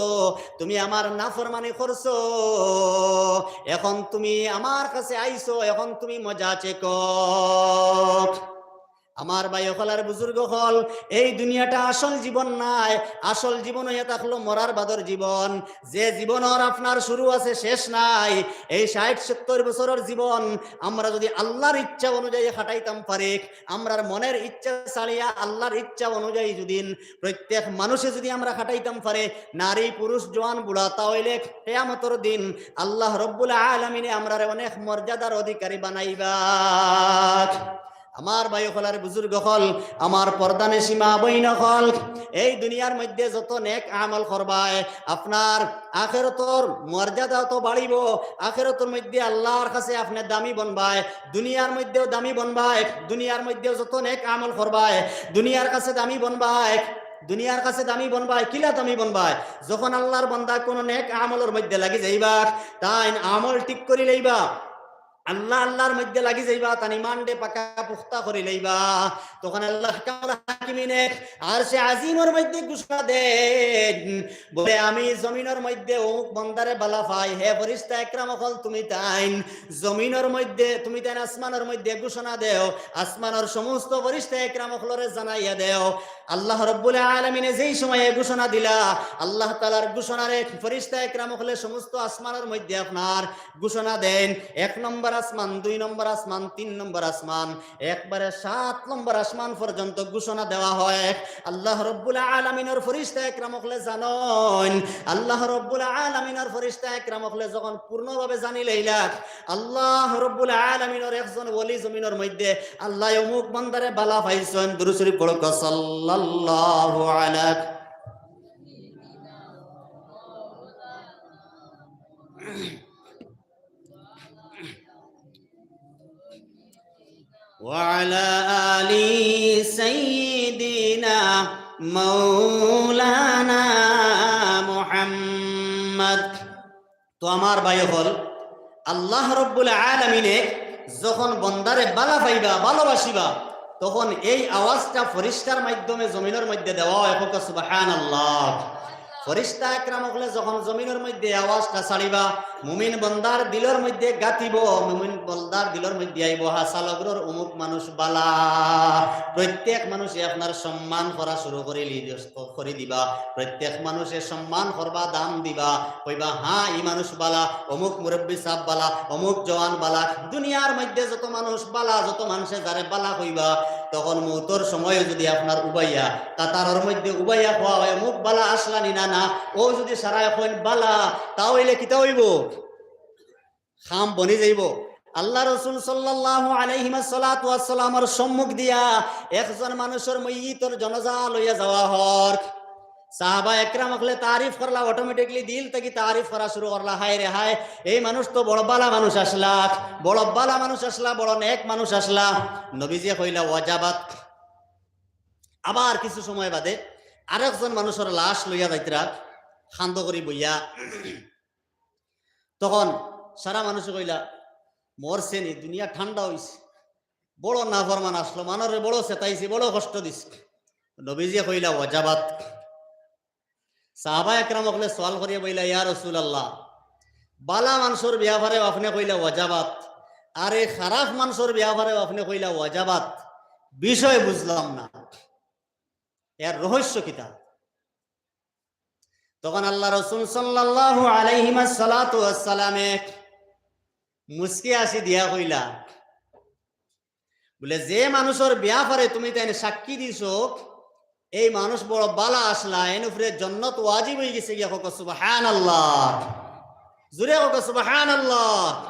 তুমি আমার নাফরমানি করছো, এখন তুমি আমার কাছে আইছো, এখন তুমি মজা চেখো। আমার ভাই অকল আর বুজুর্গ অকল, এই দুনিয়াটা আসল জীবন নায়। আসল জীবন অইয়া থাকলো মরার বাদর জীবন। যে জীবনর আপনার শুরু আছে, শেষ নাই। এই ষাইট সত্তইর বছরর জীবন আমরা যুদি আল্লাহর ইচ্ছা অনুযায়ী কাটাইতাম পারি, আমরার মনের ইচ্ছা ছাড়িয়া আল্লাহর ইচ্ছা অনুযায়ী যুদি প্রত্যেক মানুষে যুদি আমরা কাটাইতাম পারি, নারী, পুরুষ, জোয়ান, বুড়া, তা অইলে কিয়ামতর দিন আল্লাহ রব্বুল আলামিনে আমরারে অনেক মর্যাদার অধিকারী বানাইবা। আমার ভাই অকল আর বুজুর্গ অকল, আমার পর্দানিশি মা বইন অকল, এই দুনিয়ার মধ্যে যত নেক আমল করবায়, আপনার আখেরাতর মর্যাদা অত বাড়িবো, আখেরাতর মধ্যে আল্লাহর কাছে আপনে দামি বনবায়, দুনিয়ার মধ্যেও দামি বনবায়, দুনিয়ার মধ্যেও যত নেক আমল করবায়, দুনিয়ার কাছে দামি বনবায়, দুনিয়ার কাছে দামি বনবায়। কিলা দামি বনবায়? যখন আল্লাহর বান্দা কুনু নেক আমলর মধ্যে লাগি যাইবা, তাইন আমল ঠিক করি লইবা, আল্লাহ আল্লাহর মধ্যে লাগি যাইবা, তান ইমানরে পাকা পুখতা করি লইবা। তখন আল্লাহ কামুল হাকিমিনে আরশে আজিমর মধ্যে ঘোষণা দেইন, বলে, আমি জমিনর মধ্যে অমুক বন্দারে বালা পাই। হে ফিরিস্তা একরাম অকল, তুমি তাইন জমিনর মধ্যে, তুমি তাইন আসমানর মধ্যে ঘোষণা দেও, আসমানর সমস্ত ফিরিস্তা একরাম অকলরে জানাইয়া দেও। আল্লাহ রব্বুল আলামিনে যেই সময়ে ঘোষণা দিলা, আল্লাহ তাআলার ঘোষণারে ফিরিস্তা একরাম অকলে সমস্ত আসমানর মধ্যে আপনার ঘোষণা দেইন। এক নম্বর আসমান, দুই নম্বর আসমান, তিন নম্বর আসমান, একবারে সাত নম্বর আসমান পর্যন্ত ঘোষণা দেওয়া হয়। আল্লাহ রব্বুল আলামিনর ফিরিস্তা একরাম অকলে জানইন, আল্লাহ রব্বুল আলামিনর ফিরিস্তা একরাম অকলে যখন পূর্ণভাবে জানি লইলা, আল্লাহ রব্বুল আলামিনর একজন ওলি জমিনর মধ্যে আল্লায় অমুক বান্দারে বালা পাইছইন, দুরূদ শরীফ পড়ো, সাল্লাল্লাহু আলা। وعلى آل سيدنا مولانا محمد. তো আমার ভাই অকল, আল্লাহ রব্বুল আলামিনে যখন বন্দারে বালা পাইবা, ভালোবাসিবা, তখন এই আওয়াজটা ফিরিস্তার মাধ্যমে জমিনর মধ্যে দেওয়া হয়। কউক্কা সুবহানাল্লাহ। ফিরিস্তা একরাম অকলে যখন জমিনর মধ্যে আওয়াজটা ছাড়িবা, মুমিন বন্দার দিলর মধ্যে গাতিবো, মুমিন বন্দার দিলর মধ্যে আইবো, হাছা লগরর অমুক মানুষ বালা। প্রত্যেক মানুষে আপনার সম্মান করা শুরু করি লি-, করি দিবা। প্রত্যেক মানুষে সম্মান করবা, দাম দিবা, কইবা, হ্যাঁ, ই মানুষ বালা, অমুক মুরব্বি সাব বালা, অমুক জওয়ান বালা। দুনিয়ার মধ্যে যত মানুষ বালা, যত মানষে যারে বালা কইবা, তখন মউতর সময় যুদি আপনার উবাইয়া, কাতারর মধ্যে উবাইয়া কওয়া হয়, অমুক বালা আছলানি না, না, অউ যুদি সারায় কইন বালা, তা অইলে কিতা অইবো? কাম বনি যাইবো। আল্লাহ রসুল সাল্লাল্লাহু আলাইহি ওয়াসাল্লাতু ওয়াসাল্লামর সম্মুখ দিয়া একজন মানুষর মইয়িতর জনাজা লইয়া যাওয়া হর। সাহাবা একরাম অকলে তারিফ করলা, অটোমেটিকলি দিল থাকি তারিফ করা শুরু করলা, "হায় রে হায়, এই মানুষ তো বড় বালা মানুষ আছলা, বড় বালা মানুষ আছলা, বড় নেক মানুষ আছলা।" নবীজিয়ে কইলা, "ওয়াজাবাত।" আবার কিছু সময় বাদে আরেকজন মানুষর লাশ লইয়া যাইতরা, কান্দো করি বইয়া। তখন সারা মানুষে কইলা, "মরছে নি, দুনিয়া ঠান্ডা অইছে, বড় নাফরমান আছলো, মানষরে বড় সেতাইছে, বড় কষ্ট দিছে।" নবীজিয়ে কইলা, "ওয়াজাবাত।" সাহাবা একরাম অকলে সওয়াল করিয়া বইলা, "ইয়া রাসূলুল্লাহ, বালা মানষর বেয়াপারেও আপনে কইলা ওয়াজাবাত, আর এই খারাপ মানষর বেয়াপারেও আপনে কইলা ওয়াজাবাত, বিষয় বুঝলাম না, এর রহস্য কিতা?" তখন আল্লার রসুল সাল্লাল্লাহু আলাইহি ওয়াসাল্লাতু ওয়াসসালামে মুস্কি হাসি দিয়া কইলা, বুলে, "যে মানষর বেয়াপারে তুমি তাইন সাক্ষী দিছো, এই মানুষ বড় বালা আছলা, এন উপরে জন্নত ওয়াজিব অইগেছে গিয়া।" কউক্কা সুবহানাল্লাহ। জুরে কউক্কা সুবহানাল্লাহ।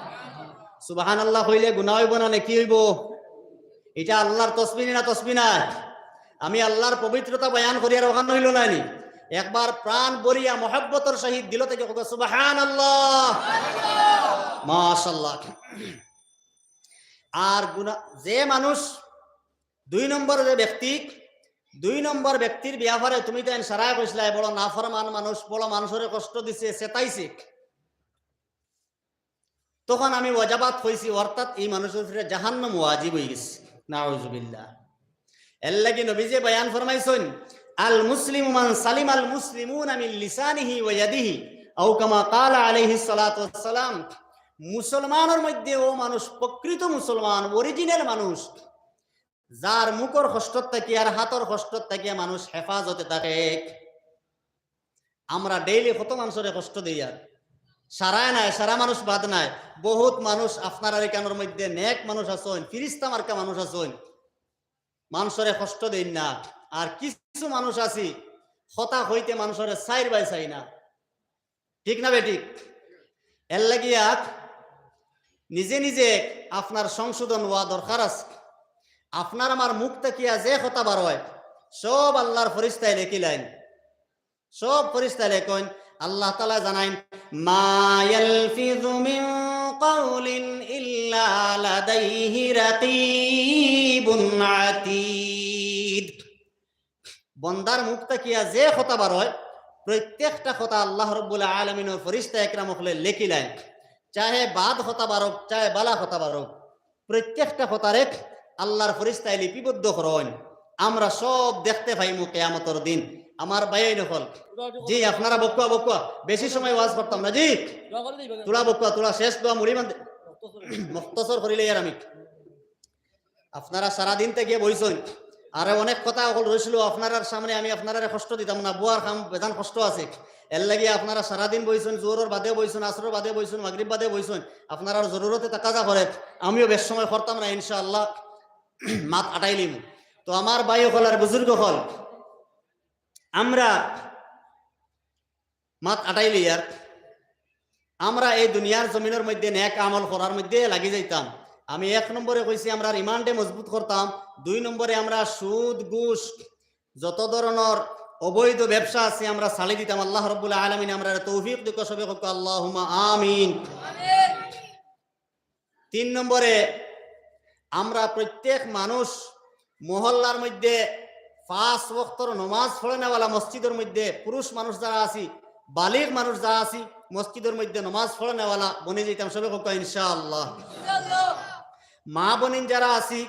সুবহানাল্লাহ কইলে গুনা অইবো না নেকি অইবো? ইটা আল্লার তসবি নি না তসবি নায়? আমি আল্লার পবিত্রতা বয়ান করিয়ার অখান অইলো না নি? একবার প্রাণ ভরিয়া মহব্বতর সহিত দিল থাকি কউক্কা সুবহানাল্লাহ। মাশাআল্লাহ। আর গুনা, যে মানুষ দুই নম্বর যে ব্যক্তি, দুই নম্বর ব্যক্তির বেয়াপারে তুমি তাইন সারায় কইছলায়, বড় নাফরমান মানুষ, বড় মানষরে কষ্ট দিছে, সেতাইছে, তখন আমি ওয়াজাবাত কইছি, অর্থাৎ এই মানষর উপরে জাহান্নাম ওয়াজিব অইগেছে। নাউজুবিল্লাহ। এরলাগি নবীজিয়ে বয়ান ফরমাইছইন, "আল মুসলিমু মান সালিমাল মুসলিমুনা মিন লিসানিহি ওয়া ইয়াদিহি", আও কামা ক্বালা আলাইহিস সালাতু ওয়াস সালাম, মুসলমানর মধ্যে অউ মানুষ প্রকৃত মুসলমান, অরিজিনাল মানুষ, যার মুখর কষ্টর থাকি আর হাতর কষ্টর থাকি মানুষ হেফাজতে থাকে। আমরা ডেইলি কত মানষরে কষ্ট দেইয়ার, সারায় নায়, সারা মানুষ বাদ নায়, বহুত মানুষ আপনারার ইকানোর মধ্যে নেক মানুষ আছইন, ফিরিস্তা মার্কা মানুষ আছইন, মানষরে কষ্ট দেইন না। আর কিছু মানুষ আছি, কথা কইতে মানষরে চাইর বায় চাই না, ঠিক না বেঠিক? এরলাগি নিজে নিজে আপনার সংশোধন অওয়া দরকার আছে। আপনার আমার মুখ থাকিয়া যে কথা বার অয়, সব আল্লার ফিরিস্তায় লেখিলাইন। সব ফিরিস্তায় লেখইন। আল্লাহ তাআলায় জানাইন, "মা ইয়ালফিযু মিন কাউলিন ইল্লা লাদাইহি রাকিবুন আতীদ।" বন্দার মুখ থাকিয়া যে কথা বার অয়, প্রত্যেকটা কথা আল্লাহ রাব্বুল আলামিনর ফিরিস্তা একরাম অকলে লেখিলাইন। চাহে বাদ কথা বার অউক, চাহে বালা কথা বার অউক, প্রত্যেকটা কথারে আল্লার ফিরিস্তায় লিপিবদ্ধ করইন। আমরা সব দেখতে পাইমু কিয়ামতর দিন। আমার ভাইয়াইন অকল, জি, আপনারা বউক্কা, বউক্কা, বেশি সময় ওয়াজ করতাম না, জি, থুড়া বউক্কা, থুড়া শেষ দোয়া মুড়ি বান্ধে, মুখতসর করিলে আর আমি আপনারা সারাদিন থাকিয়া বইছইন, আরো অনেক কথা অকল রইছিল আপনারার সামনে, আমি আপনারারে কষ্ট দিতাম না, বওয়ার কাম বেজান কষ্ট আছে। এরলাগি আপনারা সারাদিন বইছইন, জোহরর বাদে বইছইন, আসরর বাদে বইছইন, মাগরিব বাদে বইছইন, আপনারার জরুরতে তাকাজা করে, আমিও বেশ সময় করতাম না, ইনশাআল্লাহ মাত আটাইলিমু। তো আমার ভাই অকল আর বুজুর্গ অকল, আমরা মাত আটাইলিয়ার, আমরা এই দুনিয়ার জমিনর মধ্যে নেক আমল করার মধ্যে লাগি যাইতাম। আমি এক নম্বরে কইছি, আমরার ইমানরে মজবুত করতাম। দুই নম্বরে আমরা সুদ, ঘুষ, যত ধরনর অবৈধ ব্যবসা আছে, আমরা ছাড়ি দিতাম। আল্লাহ রাব্বুল আলামিন আমরারে তৌফিক দিক, সবে কউক্কা আল্লাহুম্মা আমিন। তিন নম্বরে, আমরা প্রত্যেক মানুষ মহল্লার মধ্যে পাঁচ ওয়াক্তর নমাজ পড়নেওয়ালা, মসজিদর মধ্যে পুরুষ মানুষ যারা আছি, বালিগ মানুষ যারা আছি, মসজিদর মধ্যে নমাজ পড়নেওয়ালা বনি যাইতাম, সবে কউক্কা ইনশাআল্লাহ। মা বইন যারা আছি,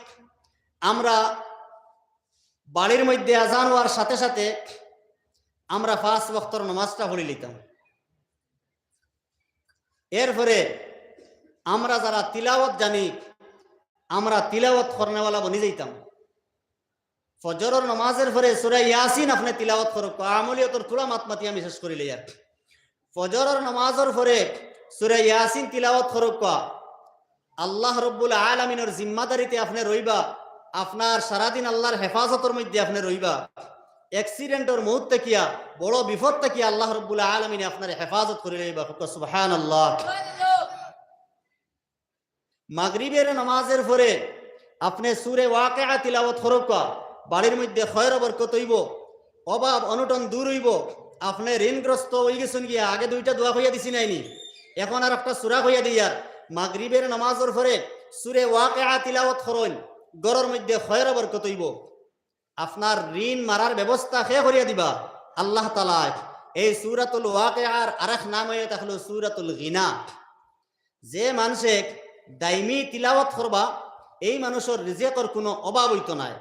আমরা বাড়ির মধ্যে আজান অওয়ার সাথে সাথে আমরা পাঁচ ওয়াক্তর নমাজটা পড়ি লিতাম। এরপরে আমরা যারা তিলাওয়াত জানি, আমরা তিলাওয়াত করনেওয়ালা বনি যাইতাম। ফজরর নমাজর পরে সূরা ইয়াসিন আপনে তিলাওয়াত করউক্কা, আমলিয়তর থুড়া মাত মাতি আমি শেষ করিলিয়ার। ফজরর নমাজর পরে সূরা ইয়াসিন তিলাওয়াত করউক্কা। আল্লাহ রাব্বুল আলামিনর জিম্মাদারিতে আপনে রইবা, আপনার সারাদিন আল্লার হেফাজতর মধ্যে আপনে রইবা। অ্যাক্সিডেন্টর মউত থাকিয়া, বড় বিপদ থাকিয়া আল্লাহ রাব্বুল আলামিনে আপনারে হেফাজত করিলাইবা। কউক্কা সুবহানাল্লাহ। মাগরিবর নমাজর পরে আপনে সূরা ওয়াকিয়া তিলাওয়াত করউক্কা, বাড়ির মধ্যে খয়র বরকত অইবো। অভাব অনটন দূর অইবো। আপনে ঋণগ্রস্ত অইগেছইন গিয়া, আগে দুইটা দোয়া কইয়া দিছি নাইনি, এখন আর একটা সূরা কইয়া দিয়ার। মাগরিবের নামাজর পরে সূরা ওয়াকিয়া তিলাওয়াত করইন, ঘরর মধ্যে খয়র বরকত অইবো। আপনার ঋণ মারার ব্যবস্থা কে করিয়া দিবা? আল্লাহ তাআলায়। এই সূরাতুল ওয়াকিয়ার আরেক নাম অইয়া থাকলো সূরাতুল গিনা। যে মানষে দাইমি তিলাওয়াত করবা, এই মানুষর রিজিকর কুনু অভাব অইতো নায়।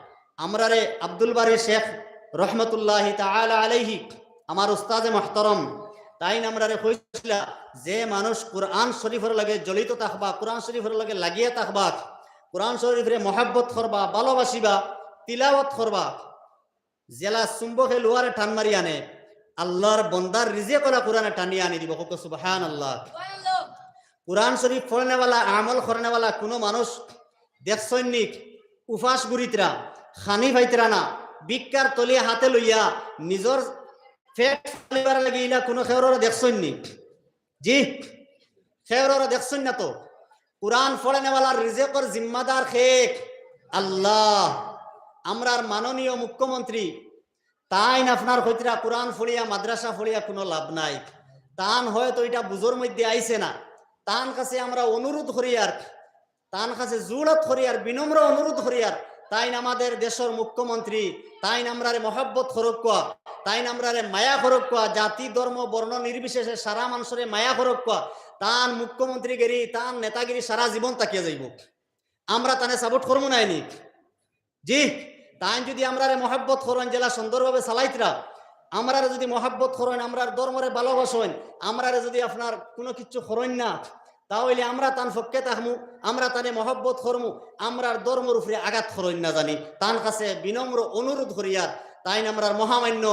আমরারে আব্দুল বারী শেখ রহমতুল্লাহি তাআলা আলাইহি, আমার উস্তাদে মুহতারাম, তাইন আমরারে কইছিলা, যে মানুষ কুরআন শরীফর লগে জড়িত থাকবা, কুরআন শরীফর লগে লাগিয়া থাকবা, কুরআন শরীফরে মহব্বত করবা, ভালোবাসিবা, তিলাওয়াত করবা, যেলা চুম্বকে লোহারে টান মারি আনে, আল্লাহর বন্দার রিজিক অলা কুরআনে টানিয়া আনি দিবো। কউক্কা সুবহানাল্লাহ। কুরআন শরীফ পড়নেওয়ালা, আমল করনেওয়ালা কুনু মানুষ দেখছইন নি উপাস ঘুরিতরা, খানি পাইতরা না, ভিক্ষার থলি হাতে লইয়া নিজর পেট চালাইবার লাগি ইলা কুনু কেউররে দেখছইন নি? জি, কেউররে দেখছইন না তো। কুরআন পড়নেওয়ালার রিজিকর জিম্মাদার কে? আল্লাহ। আমরার মাননীয় মুখ্যমন্ত্রী, তাইন আপনার কইতরা কুরআন পড়িয়া, মাদ্রাসা পড়িয়া কুনু লাভ নাই। তান হয়তো ইটা বুঝর মধ্যে আইছে না। তান কাছে আমরা অনুরোধ করিয়ার, তান কাছে জুড়ত করিয়ার, বিনম্র অনুরোধ করিয়ার, তাইন আমাদের দেশর মুখ্যমন্ত্রী, তাইন আমরারে মহব্বত করউক্কা, তাইন আমরারে মায়া করউক্কা, জাতি, ধর্ম, বর্ণ নির্বিশেষে সারা মানষরে মায়া করউক্কা। তান মুখ্যমন্ত্রীগিরি, তান নেতাগিরি সারা জীবন থাকিয়া যাইবো। আমরা তানে support করমু নাইনি? জি, তাইন যুদি আমরারে মহব্বত করইন, যেলা সুন্দরভাবে চালাইতরা, আমরারে যুদি মহব্বত করইন, আমরার ধর্মরে ভালোবাসইন, আমরারে যুদি আপনার কুনু কিচ্ছু করইন না, তা অইলে আমরা তান পক্ষে থাকমু, আমরা তানে মহব্বত করমু, আমরার ধর্মর উপরে আঘাত করইন না জানি। তান কাছে বিনম্র অনুরোধ করিয়ার, তাইন আমরার মহামান্য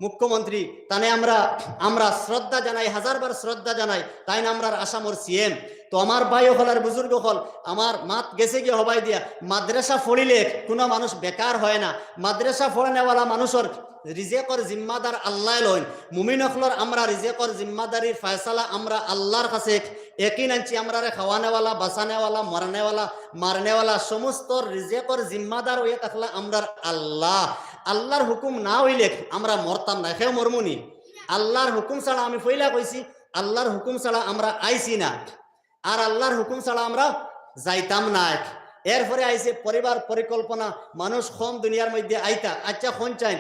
মুখ্যমন্ত্রী, তানে আমরা, আমরা শ্রদ্ধা জানাই, হাজারবার শ্রদ্ধা জানাই। তাইন আমরার আসামর সিএম। তো আমার ভাই অকল আর বুজুর্গ অকল, আমার মাত গেছে গিয়া হবাই দিয়া, মাদ্রাসা পড়িলে কুনু মানুষ বেকার হয় না। মাদ্রাসা পড়নেওয়ালা মানুষর রিজিকর জিম্মাদার আল্লায় লইন। মুমিন অকলর আমরা রিজিকর জিম্মাদারির ফয়সালা আমরা আল্লাহর কাছে একিন আনছি। আমরারে খাওয়ানেওয়ালা, বাঁচানেওয়ালা, মরানেওয়ালা, মারনেওয়ালা, সমস্ত রিজিকর জিম্মাদার অইয়া থাকলা আমরার আল্লাহ। আল্লাহর হুকুম না অইলে আমরা মরতাম না, কেউ মরমুনি? আল্লাহর হুকুম ছাড়া, আমি পয়লা কইছি, আল্লাহর হুকুম ছাড়া আমরা আইছি না, আর আল্লাহর হুকুম ছাড়া আমরা যাইতাম না। এরপরে আইছে পরিবার পরিকল্পনা, মানুষ কম দুনিয়ার মধ্যে আইতা। আচ্ছা, কইন চাইন,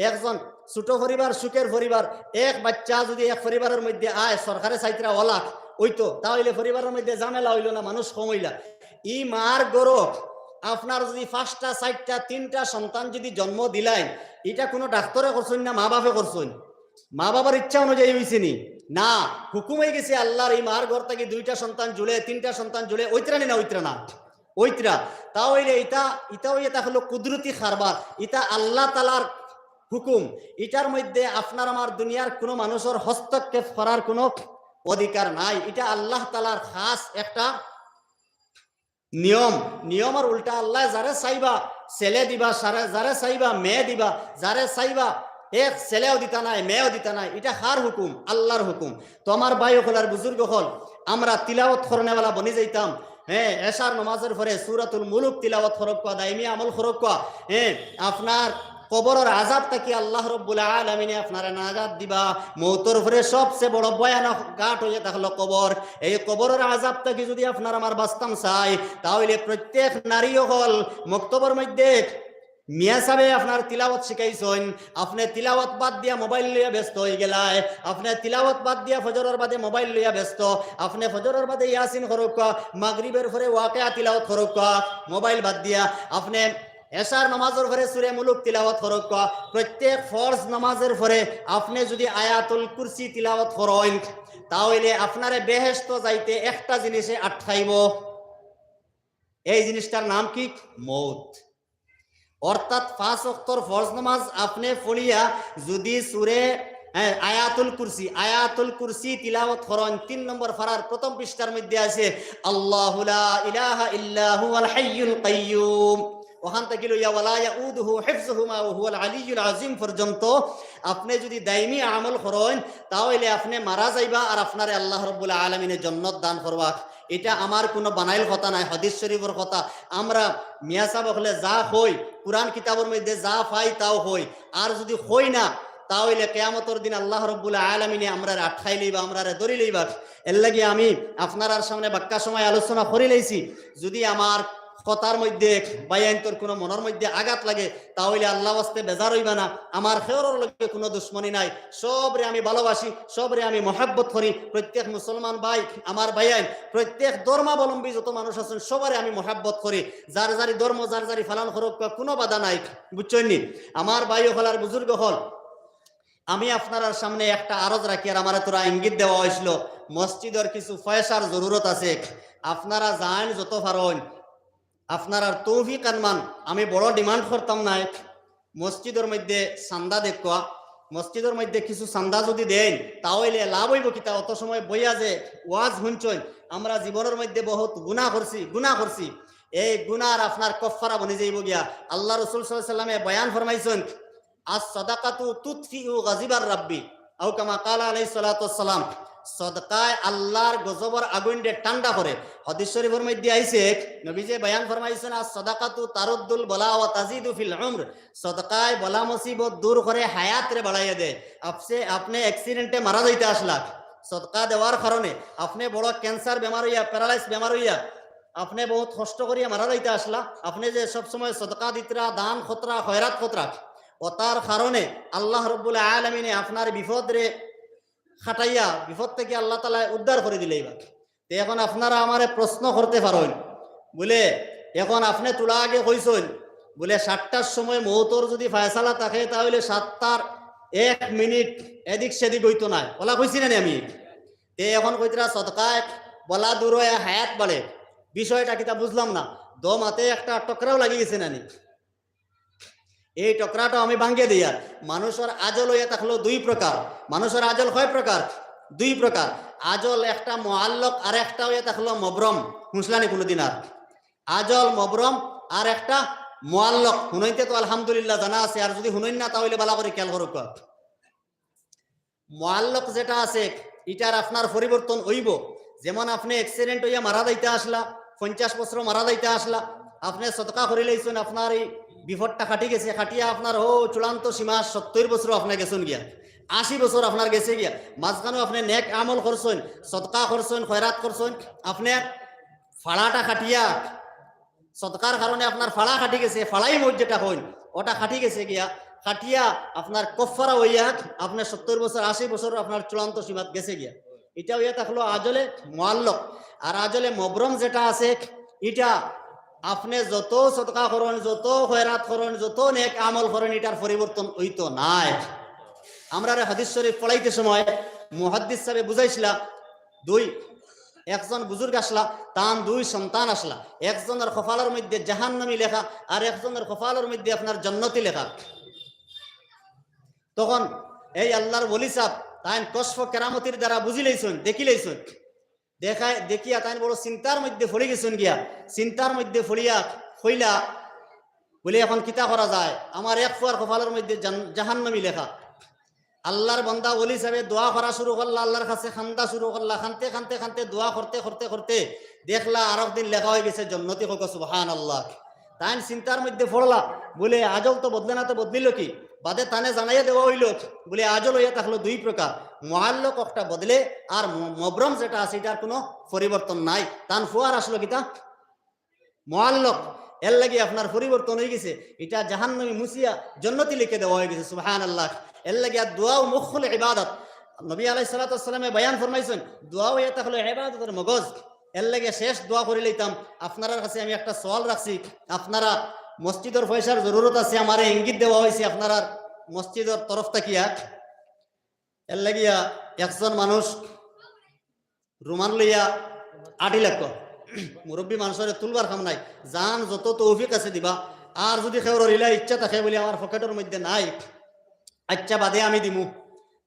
একজন ছোট পরিবার, সুখের পরিবার, এক বাচ্চা যুদি এক পরিবারর মধ্যে আয়, সরকারে চাইতরা অলাখ অইতো, তা অইলে পরিবারর মধ্যে ঝামেলা অইলো না, মানুষ কম অইলা। ই মার গর্ভো আপনার যুদি পাঁচটা, চাইরটা, তিনটা সন্তান যুদি জন্ম দিলাইন, ইটা কুনু ডাক্তরে করছইন না মা বাপে করছইন? মা বাবার ইচ্ছা অনুযায়ী অইছে নি? না, হুকুম অইগেছে আল্লাহর। ই মার গর্ভ থাকি দুইটা সন্তান জুড়ে, তিনটা সন্তান জুড়ে, অইতরা নি না অইতরা না? অইতরা। তা অইলে ইটা, ইটা অইয়া থাকলো কুদরতি কারবার, ইটা আল্লাহ তাআলার হুকুম। ইটার মধ্যে আপনার আমার দুনিয়ার কুনু মানুষর হস্তক্ষেপ করার কুনু অধিকার নাই। ইটা আল্লাহ তাআলার খাস একটা নিয়ম। নিয়মর উল্টা আল্লায় যারে চাইবা ছেলে দিবা, যারে, যারে চাইবা মেয়ে দিবা, যারে চাইবা এক ছেলেও দিতা নায়, মেয়েও দিতা নায়। ইটা কার হুকুম? আল্লাহর হুকুম। তো আমার ভাই অকল আর বুজুর্গ অকল, আমরা তিলাওয়াত করনেওয়ালা বনি যাইতাম। হ্যাঁ, এশার নামাজর পরে সূরাতুল মুলুক তিলাওয়াত করউক্কা, দাইমি আমল করউক্কা। হ্যাঁ, আপনার কবরর আযাব থাকি আল্লাহ রব্বুল আলামিনে আপনারে নাজাত দিবা। মউতর পরে সবচে বড় ভয়ানক ঘাট অইয়া থাকলো কবর। এই কবরর আযাব থাকি যুদি আপনার আমার বাঁচতাম চাই, তা অইলে প্রত্যেক নারী অকল, মক্তবর মধ্যে মিয়া সাবে আপনার তিলাওয়াত শিখাইছইন, আপনে তিলাওয়াত বাদ দিয়া মোবাইল লইয়া ব্যস্ত অইগেলায়, আপনে তিলাওয়াত বাদ দিয়া ফজরর বাদে মোবাইল লইয়া ব্যস্ত, আপনে ফজরর বাদে ইয়াসিন করউক্কা, মাগরিবর পরে ওয়াকিয়া তিলাওয়াত করউক্কা মোবাইল বাদ দিয়া, আপনে এশার নামাজর পরে সূরা মুলুক তিলাওয়াত করউক্কা, প্রত্যেক ফরজ নামাজর পরে আপনে যুদি আয়াতুল কুরসি তিলাওয়াত করইন, তা অইলে আপনারে বেহেশতো যাইতে একটা জিনিসে আটকাইবো। এই জিনিসটার নাম কি? মউত। অর্থাৎ পাঁচ ওয়াক্তর ফরজ নামাজ আপনে পড়িয়া যুদি সূরা, হ্যাঁ, আয়াতুল কুরসি, আয়াতুল কুরসি তিলাওয়াত করইন, তিন নম্বর পারার প্রথম পৃষ্ঠার মধ্যে আছে, আল্লাহু লা ইলাহা ইল্লা হুয়াল হাইয়ুল কাইয়্যুম। ওখান থাকি লইয়া "ওয়ালা ইয়াউদুহু হিফজুহুমা ওয়া হুয়াল আলিয়্যুল আযীম" পর্যন্ত আপনে যুদি দাইমি আমল করইন, তা অইলে আপনে মারা যাইবা আর আপনারে আল্লাহ রাব্বুল আলামিনে জন্নত দান করবা। ইটা আমার কুনু বানাইল কথা নায়, হাদিস শরীফর কথা। আমরা মিয়া সাব অকলে যা কই, কুরআন কিতাবর মধ্যে যা পাই তাও কই, আর যুদি কই না, তা অইলে কিয়ামতর দিন আল্লাহ রাব্বুল আলামিনে আমরারে আটকাই লইবা, আমরারে ধরি লইবা। এরলাগি আমি আপনারার সামনে বাক্কা সময় আলোচনা করি লইছি। যুদি আমার কথার মধ্যে ভাইয়াইন্তর কুনু মনর মধ্যে আঘাত লাগে, তা অইলে আল্লাহ ওয়াস্তে বেজার অইবা না। আমার কেউরর লগে কুনু দুশমনি নাই, সবরে আমি ভালোবাসি, সবরে আমি মহব্বত করি। প্রত্যেক মুসলমান ভাই, আমার ভাইয়াইন, প্রত্যেক ধর্মাবলম্বী যত মানুষ আছইন, সবরে আমি মহব্বত করি। যার যারি ধর্ম, যার যারি পালন করউক্কা, কুনু বাধা নাই, বুঝছইন নি? আমার ভাই অকল আর বুজুর্গ অকল, আমি আপনারার সামনে একটা আরজ রাখি, আর আমারে থুড়া ইঙ্গিত দেওয়া অইছিল, মসজিদর কিছু পয়সার জরুরত আছে। আপনারা যাইন যত পারইন, আপনারার তৌফিক আনমান, আমি বড় demand করতাম নায়। মসজিদর মধ্যে চান্দা দেখুয়া, মসজিদর মধ্যে কিছু চান্দা যুদি দেইন, তা অইলে লাভ অইবো কিতা? অত সময় বইয়া যে ওয়াজ হুনছইন, আমরা জীবনর মধ্যে বহুত গুনা করছি, গুনা করছি। এই গুনার আপনার কফফারা বনি যাইবো গিয়া। আল্লাহ রসুল সাল্লাল্লাহু আলাইহি ওয়াসাল্লামে বয়ান ফরমাইছইন, "আস সাদাকাতু তুতফিউ গাজিবার রাব্বি", আও কামা কালা আলাইহিস সালাতু ওয়াস সালাম। সদকায় আল্লাহর গজবর আগুইনরে ঠান্ডা করে। হাদিস শরীফর মধ্যে আইছে, নবীজি বয়ান ফরমাইছইন, "আস সাদাকাতু তারুদ্দুল বালা ওয়া তাজিদু ফিল উমর", সদকায় বালা মুসিবত দূর করে, হায়াতরে বাড়াইয়া দেয়। আপসে, আপনে accident-এ মারা যাইতা আছলা, সদকা দেওয়ার কারণে আপনে বড় cancer বেমার অইয়া, paralyse বেমার অইয়া, আপনে বহুত কষ্ট করিয়া মারা যাইতা আছলা, আপনে যে সব সময় সদকা দিতরা, দান করতরা, খয়রাত করতরা, অতার কারণে আল্লাহ রাব্বুল আলামিনে আপনার বিপদরে কাটাইয়া, বিপদ থাকি আল্লাহ তাআলায় উদ্ধার করি দিলাইবা। তে এখন আপনারা আমারে প্রশ্ন করতে পারইন, বুলে, এখন আপনে থুড়া আগে কইছইন, বুলে, সাতটার সময় মউতর যুদি ফয়সালা থাকে, তা অইলে সাতটার এক মিনিট এদিক সেদিক অইতো নায়, অলা কইছি না নি আমি? তে এখন কইতরা সদকায় বালা দূর অয়, হায়াত বাড়ে, বিষয়টা কিতা বুঝলাম না। দো মাতে একটা টকরাও লাগি গেছে না নি? এই টকরাটা আমি ভাঙ্গিয়া দেই। আর মানুষর আজল অইয়া থাকলো দুই প্রকার। মানুষর আজল কয় প্রকার? দুই প্রকার। আজল একটা মুআল্লাক, আর একটা অইয়া থাকলো মুবরাম। হুনছলা নি কুনুদিন? আর আজল মুবরাম, আর একটা মুআল্লাক। হুনইনতে তো আলহামদুলিল্লাহ জানা আছে, আর যুদি হুনইন না, তা অইলে বালা করি খিয়াল করউক্কা। মুআল্লাক যেটা আছে, ইটার আপনার পরিবর্তন অইবো। যেমন আপনে accident অইয়া মারা যাইতা আছলা, পঞ্চাশ বছর মারা যাইতা আছলা, আপনে সদকা করিলাইছইন, আপনার এই বিপদটা কাটি গেছে, কাটিয়া আপনার হো চূড়ান্ত সীমা সত্তইর বছর আপনে গেছইন গিয়া, আশি বছর আপনার গেছে গিয়া, মাঝখানো আপনে নেক আমল করছইন, সদকা করছইন, খয়রাত করছইন, আপনার ফাড়াটা কাটিয়া সদকার কারণে আপনার ফাড়া কাটি গেছে, ফাড়াই মউত যেটা কইন, ওটা কাটি গেছে গিয়া, কাটিয়া আপনার কফফারা অইয়া আপনে সত্তইর বছর, আশি বছর আপনার চূড়ান্ত সীমাত গেছে গিয়া। ইটা অইয়া থাকলো আজলে মুআল্লাক। আর আজলে মুবরাম যেটা আছে, ইটা আপনে যত সদকা করইন, যত খয়রাত করইন, যত নেক আমল করইন, ইটার পরিবর্তন অইতো নায়। আমরারে হাদিস শরীফ পড়াইতে সময় মুহাদ্দিস সাবে বুঝাইছলা, দুই একজন বুজুর্গ আছলা, তান দুই সন্তান আছলা, একজনর কপালর মধ্যে জাহান্নামী লেখা, আর একজনর কপালর মধ্যে আপনার জন্নতি লেখা। তখন এই আল্লাহর ওলি সাব তাইন কশফ কেরামতির দ্বারা বুঝিলাইছইন, দেখিলাইছইন, দেখায়, দেখিয়া তাইন বড় চিন্তার মধ্যে পড়ি গেছইন গিয়া। চিন্তার মধ্যে পড়িয়া কইলা, বুলে, "এখন কিতা করা যায়? আমার এক ফুয়ার কপালর মধ্যে জান-, জাহান্নামী লেখা।" আল্লাহর বান্দা ওলি সাবে দোয়া করা শুরু করলা, আল্লাহর কাছে কান্দা শুরু করলা, কানতে কানতে কানতে দোয়া করতে করতে করতে দেখলা আরক দিন লেখা অইগেছে জন্নতি। কউক্কা সুবহানাল্লাহ। তাইন চিন্তার মধ্যে পড়লা, বুলে, "আজল তো বদলে না, তে বদলিলো কি?" বাদে তানে জানাইয়া দেওয়া অইলো, বুলে, "আজল অইয়া থাকলো দুই প্রকার, মুআল্লাক একটা বদলে, আর ম-, মুবরাম যেটা আছে, ইটার কুনু পরিবর্তন নাই।" তান ফুয়ার আছলো কিতা? মুআল্লাক। এরলাগি আপনার পরিবর্তন অইগেছে, ইটা জাহান্নামী মুছিয়া জন্নতি লিখে দেওয়া অইগেছে। সুবহানাল্লাহ। এরলাগি আর দোয়াও মুখুল ইবাদত। নবী আলাইহিস সালাতু ওয়াস সালামে বয়ান ফরমাইছইন, দোয়া অইয়া থাকলো ইবাদতর মগজ। এরলাগি শেষ দোয়া করিলাইতাম। আপনারার কাছে আমি একটা সওয়াল রাখছি, আপনারা মসজিদর পয়সার জরুরত আছে, আমারে ইঙ্গিত দেওয়া অইছে আপনারার মসজিদর তরফ থাকিয়া। এরলাগিয়া একজন মানুষ রুমাল লইয়া আটি লাগবো। মুরব্বি মানুষরে তুলবার কাম নাই, যান যত তৌফিক আছে দিবা। আর যুদি কেউর ইলা ইচ্ছা থাকে বুলে আমার পকেটর মধ্যে নাই, আচ্ছা বাদে আমি দিমু,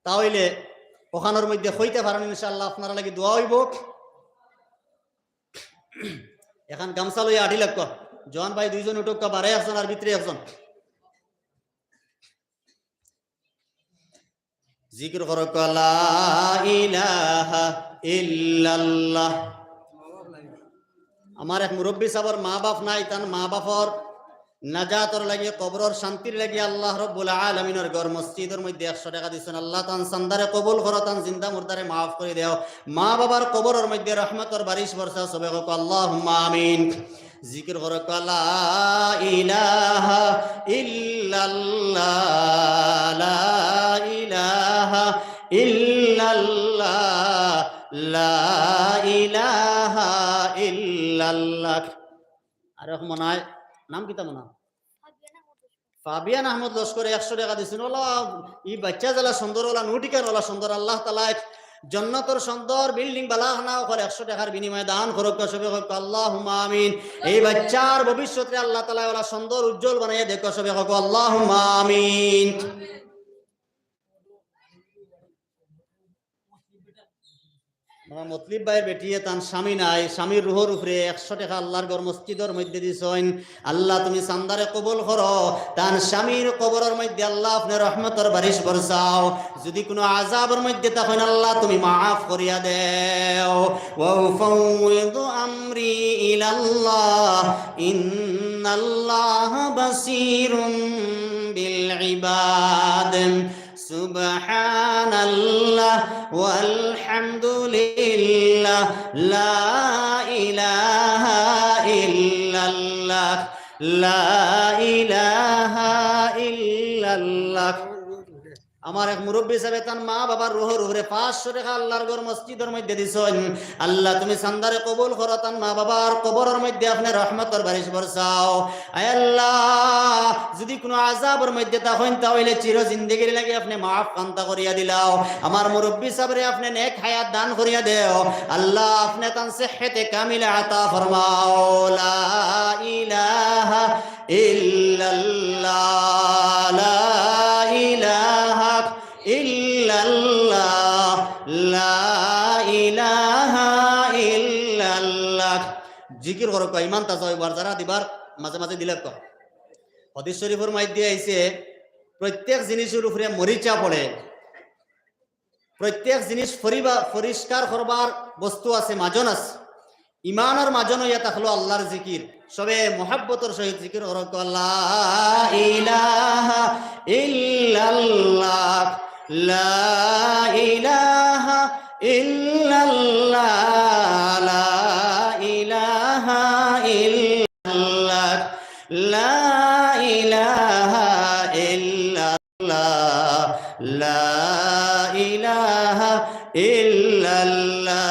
তা অইলে ওখানর মধ্যে কইতে পারইন, ইনশাআল্লাহ আপনারার লাগি দোয়া অইবো। এখন গামছা লইয়া আটি লাগবো। জোয়ান ভাই দুইজন উঠউক্কা, বারে একজন আর ভিতরে একজন। জিকির করউক্কা, লা ইলাহা ইল্লাল্লাহ। আমার এক মুরব্বি সাবর মা বাপ নাই, তান মা বাপর নাজাতর লাগি, কবরর শান্তির লাগি আল্লাহ রব্বুল আলামিনর ঘর মসজিদর মধ্যে একশো টেকা দিছইন। আল্লাহ, তান চান্দারে কবুল করো, তান জিন্দা মুর্দারে মাফ করি দেও, মা বাবার কবরর মধ্যে রহমতর বারিশ বর্ষা, সবে কউক্কা আল্লাহুম্মা আমিন। জিকির করউক্কা, লা ইলাহা ইল্লাল্লাহ, লা ইলাহা ইল্লাল্লাহ, লা ইলাহা ইল্লাল্লাহ। আর এখন মনে হয়, নাম কিতা মনে হয়? ফাবিয়ান আহমদ লস্করে একশো টেকা দিছইন। অলা, ই বাইচ্চা যেলা সুন্দর, অলা নুটিকান অলা সুন্দর, আল্লাহ তাআলায় জন্নতর সুন্দর বিল্ডিং বালা খানা অকল একশো টেকার বিনিময়ে দান করউক্কা, সবে কউক্কা আল্লাহুম্মা আমিন। এই বাইচ্চার ভবিষ্যতরে আল্লাহ তাআলায় অলা সুন্দর উজ্জ্বল বানাইয়া দেউক্কা, সবে কউক্কা আল্লাহুম্মা আমিন। আমার মতলিব ভাইর বেটিয়ে তান স্বামী নাই, স্বামীর রুহর উপরে একশো টেকা আল্লাহর ঘর মসজিদর মধ্যে দিছইন। আল্লাহ, তুমি চান্দারে কবুল করো, তান স্বামীর কবরর মধ্যে আল্লাহ আপনে রহমতর বারিশ বরসাও। যদি কুনু আযাবর মধ্যে থাকইন, আল্লাহ তুমি মাফ করিয়া দেও। وأفوض أمري إلى الله إن الله بصير بالعباد. سبحان الله والحمد لله لا إله إلا الله لا إله إلا الله. আমার এক মুরব্বি সাবে তান মা বাবার রুহর উপরে পাঁচশো টেকা আল্লাহর ঘর মসজিদর মধ্যে দিছইন। আল্লাহ তুমি চান্দারে কবুল করো, তান মা বাবার কবরর মধ্যে আপনে রহমতর বারিশ বরসাও। আয় আল্লাহ, যদি কুনু আযাবর মধ্যে থাকইন, তা অইলে চির জিন্দেগির লাগি আপনে মাফ খান্তা করিয়া দিলাও। আমার মুরব্বি সাবরে আপনে নেক হায়াত দান করিয়া দেও। আল্লাহ, আপনে তান সেহতে কামিলা আতা ফরমাও। لا إله إلا الله لا إله إلا الله لا إله إلا الله. জিকির করউক্কা, ইমান তাজা অইবো। আর যারা দিবার মাঝে মাঝে দিলাউক্কা। হাদিস শরীফর মধ্যে আইছে, প্রত্যেক জিনিসর উপরে মরিচা পড়ে। প্রত্যেক জিনিস পরিবা-, পরিষ্কার করবার বস্তু আছে, মাজন আছে। ইমানর মাজন অইয়া থাকলো আল্লাহর জিকির। সবে মহব্বতর সহিত জিকির করউক্কা, لا إله إلا الله لا إله إلا الله لا إله إلا الله لا إله إلا الله لا إله إلا الله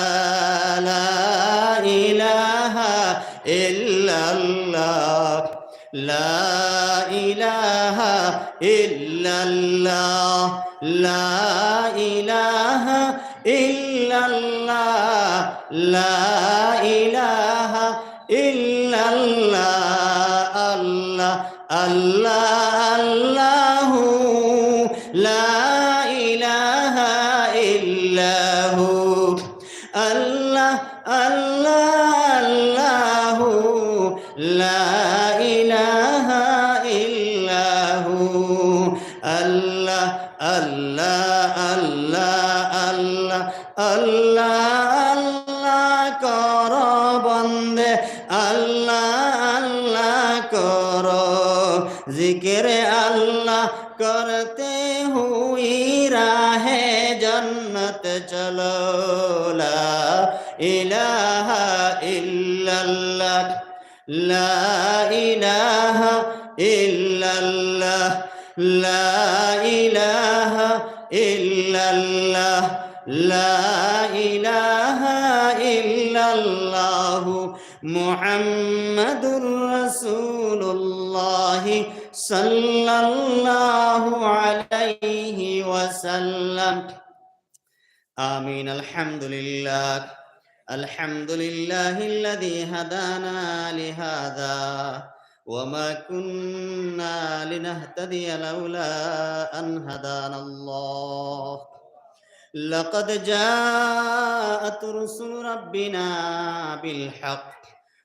لا إله إلا الله لا إله إلا الله لا إله إلا الله لا إله إلا الله الله الله الله لا إله إلا هو الله الله الله لا إله إلا هو الله الله الله الله الله الله করো বন্দে الله الله করো জিকিরে الله کرتے ہوئے راہ جنت چلو لا إله إلا الله لا إله إلا الله لا إله إلا الله لا إله إلا الله محمد رسول الله صلى الله عليه وسلم. آمين. الحمد لله. الحمد لله الذي هدانا لهذا وما كنا لنهتدي لولا أن هدانا الله. لقد جاءت رسل ربنا بالحق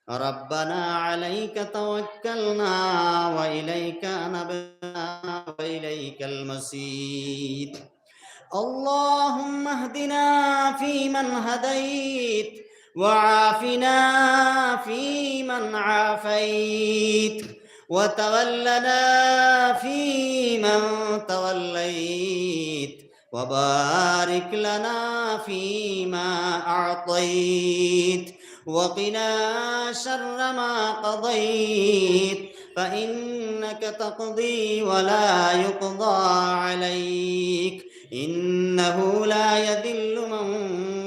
ربنا عليك توكلنا وإليك أنبنا وإليك المصير. اللهم اهدنا فيمن هديت، وعافنا فيمن عافيت، وتولنا فيمن توليت، وبارك لنا فيما أعطيت، وقنا شر ما قضيت، فإنك تقضي ولا يقضى عليك، إنه لا يذل من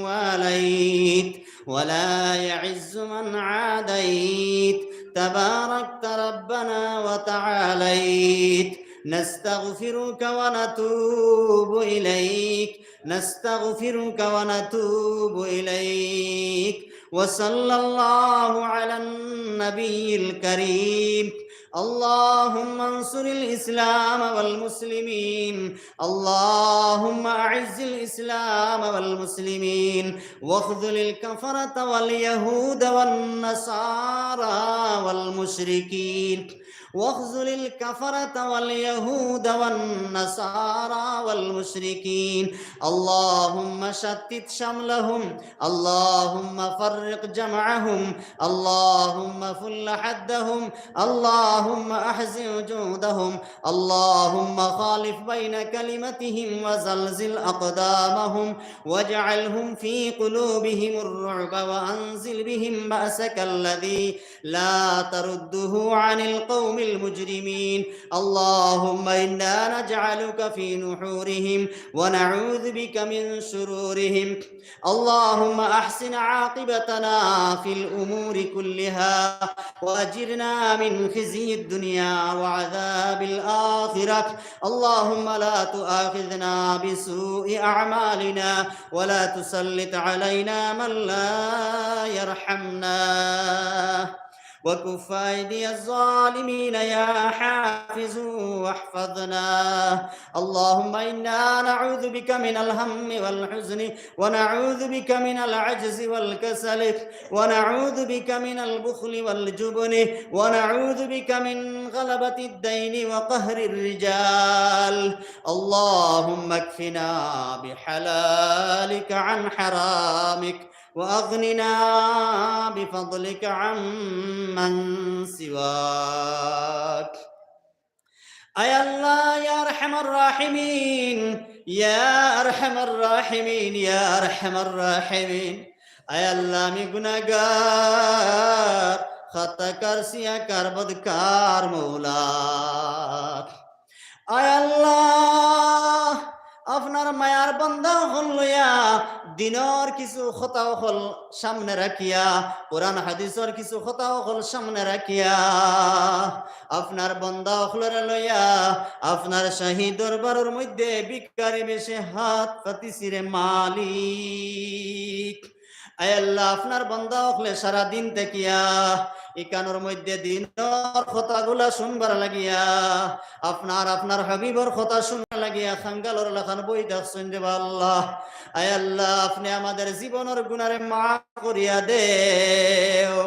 واليت ولا يعز من عاديت، تباركت ربنا وتعاليت. نستغفرك ونتوب إليك، نستغفرك ونتوب إليك. وصلى الله على النبي الكريم. اللهم انصر الإسلام والمسلمين، اللهم أعز الإسلام والمسلمين، واخذل الكفرة واليهود والنصارى والمشركين، واخذل الكفرة واليهود والنصارى والمشركين. اللهم شتت شملهم، اللهم فرق جمعهم، اللهم فل حدهم، اللهم أحزن جندهم، اللهم خالف بين كلمتهم وزلزل أقدامهم، واجعلهم في قلوبهم الرعب وأنزل بهم بأسك الذي لا ترده عن القوم المجرمين. اللهم إنا نجعلك في نحورهم ونعوذ بك من شرورهم. اللهم أحسن عاقبتنا في الأمور كلها وأجرنا من خزي الدنيا وعذاب الآخرة. اللهم لا تؤاخذنا بسوء أعمالنا ولا تسلط علينا من لا يرحمنا. وكف أيدي الظالمين يا حافظ واحفظنا. اللهم إنا نعوذ بك من الهم والحزن، ونعوذ بك من العجز والكسل، ونعوذ بك من البخل والجبن، ونعوذ بك من غلبة الدين وقهر الرجال. اللهم اكفنا بحلالك عن حرامك، وأغننا بفضلك عمن سواك. আয় আল্লাহ, ইয়া আরহামার রাহিমিন, ইয়া আরহামার রাহিমিন, ইয়া আরহামার রাহিমিন। আয় আল্লাহ, আমি গুনাহগার, খাতাকার, সিয়াকার, বদকার মৌলা। আয় আল্লাহ, আপনার মায়ার বান্দা অকল লইয়া, দিনর কিছু কথা অকল সামনে রাখিয়া, কোরআন হাদিসর কিছু কথা অকল সামনে রাখিয়া, আপনার বান্দা অকলরে লইয়া, আপনার শাহী দরবারর মধ্যে ভিক্ষারি বেশে হাত পাতিছি রে মালিক। আয় আল্লাহ, আপনার বান্দা অকলে সারা দিন থাকিয়া ইকানোর মধ্যে দিনর কথাগুলা শুনবার লাগিয়া, আপনার, আপনার হাবিবর কথা শুনবার লাগিয়া কাঙ্গালর লাখান বই থাকছইন রে বা আল্লাহ। আয় আল্লাহ, আপনে আমাদের জীবনর গুনারে মাফ করিয়া দেও।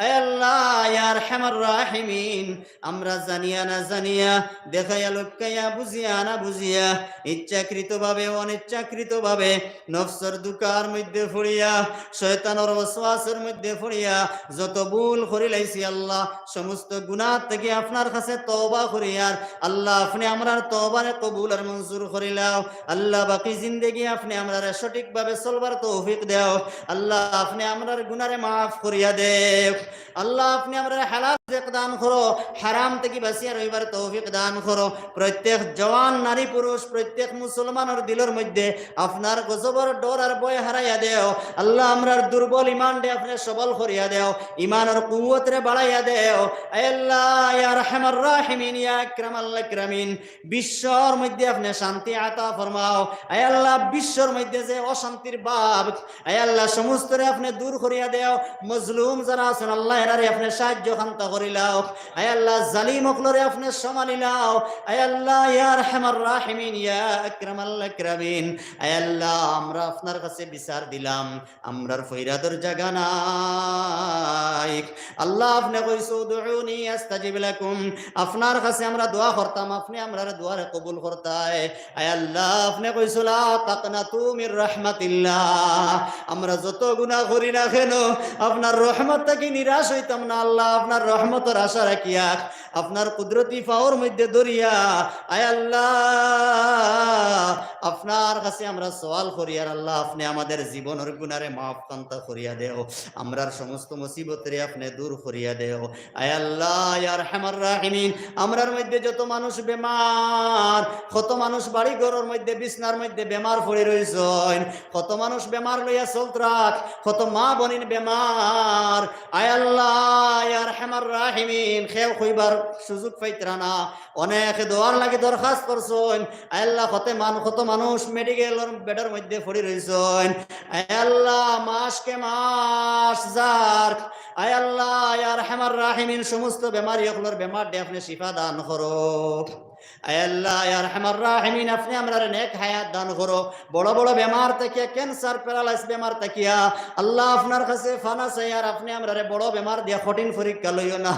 আয় আল্লাহ, ইয়া আরহামার রাহিমিন, আমরা জানিয়া না জানিয়া, দেখাইয়া লটকাইয়া, বুঝিয়া না বুঝিয়া, ইচ্ছাকৃতভাবে, অনিচ্ছাকৃতভাবে, নফসর ধোঁকার মধ্যে পড়িয়া, শয়তানর ওয়াসওয়াসর মধ্যে পড়িয়া, যত ভুল করিলাইছি আল্লাহ, সমস্ত গুনাহ থাকি আপনার কাছে তওবা করিয়ার। আল্লাহ, আপনে আমরার তওবারে কবুল আর মঞ্জুর করিলাও। আল্লাহ, বাকি জিন্দেগি আপনে আমরারে সঠিকভাবে চলবার তৌফিক দেও। আল্লাহ, আপনে আমরার গুনারে মাফ করিয়া দেও। আল্লাহ, আপনে আমরারে হালাল রিজিক দান করো, হারাম থাকি বাঁচিয়া রইবার তৌফিক দান করো। প্রত্যেক জওয়ান নারী পুরুষ, প্রত্যেক মুসলমানর দিলর মধ্যে আপনার গজবর ডর আর ভয় হারাইয়া দেও। আল্লাহ, আমরার দুর্বল ইমানরে আপনে সবল করিয়া দেও, ইমানর কুওয়াতরে বাড়াইয়া দেও। আয় আল্লাহ, ইয়া আরহামার রাহিমিন, ইয়া আকরামাল আকরামিন, বিশ্বর মধ্যে আপনে শান্তি আতা ফরমাও। আয় আল্লাহ, বিশ্বর মধ্যে যে অশান্তির ভাব, আয় আল্লাহ, সমস্তরে আপনে দূর করিয়া দেও। মজলুম যারা আছইন আল্লাহ, এরারে আপনে সাহায্য খান্তা করি দিলাও। আয় আল্লাহ, জালিম অকলরে আপনে সমানি লাও। আয় আল্লাহ, ইয়া আরহামার রাহিমিন, ইয়া আকরামাল আকরামিন। আয় আল্লাহ, আমরা আপনার কাছে বিচার দিলাম, আমরার ফরিয়াদর জাগা নাই। আল্লাহ, আপনে কইছো, "উদউনি আস্তাজিব লাকুম।" আপনার কাছে আমরা দোয়া করতাম, আপনে আমরার দোয়ারে কবুল করতায়। আয় আল্লাহ, আপনে কইছো, "লা তাকনাতু মির রাহমাতিল্লাহ।" আমরা যত গুনাহ করি না কেন, আপনার রহমত থাকি নিরাশ অইতাম না। আল্লাহ, আপনার রহমতর আশা রাখিয়া, আপনার কুদরতি পাওর মধ্যে ধরিয়া, আয় আল্লাহ, আপনার কাছে আমরা সওয়াল করিয়ার, আল্লাহ, আপনে আমাদের জীবনর গুনারে মাফ কান্তা করিয়া দেও, আমরার সমস্ত মুসিবতরে আপনে দূর করিয়া দেও। আয় আল্লাহ, ইয়া আরহামার রাহিমিন, আমরার মধ্যে যত মানুষ বেমার, কত মানুষ বাড়ি ঘরর মধ্যে বিছনার মধ্যে বেমার পড়ি রইছইন, কত মানুষ বেমার লইয়া চলতরা, কত মা বইন বেমার। আয় আল্লাহ, ইয়া আরহামার রাহিমিন, কেউ কইবার সুযোগ পাইতরা না, অনেকে দোয়ার লাগি দরখাস্ত করছইন। আয় আল্লাহ, কত মান-, কত মানুষ মেডিকেলর বেডর মধ্যে পড়ি রইছইন। আয় আল্লাহ, মাসকে মাস যার। আয় আল্লাহ, ইয়া আরহামার রাহিমিন, সমস্ত বেমারি অকলর বেমার দে আপনে শিফা দান করো। আয় আল্লাহ, ইয়া আরহামার রাহিমিন, আপনে আমরারে নেক হায়াত দান করো। বড় বড় বেমার থাকিয়া, ক্যান্সার, প্যারালাইস বেমার থাকিয়া, আল্লাহ, আপনার কাছে পানা চাইয়ার, আপনে আমরারে বড় বেমার দিয়া কঠিন পরীক্ষা লইও না।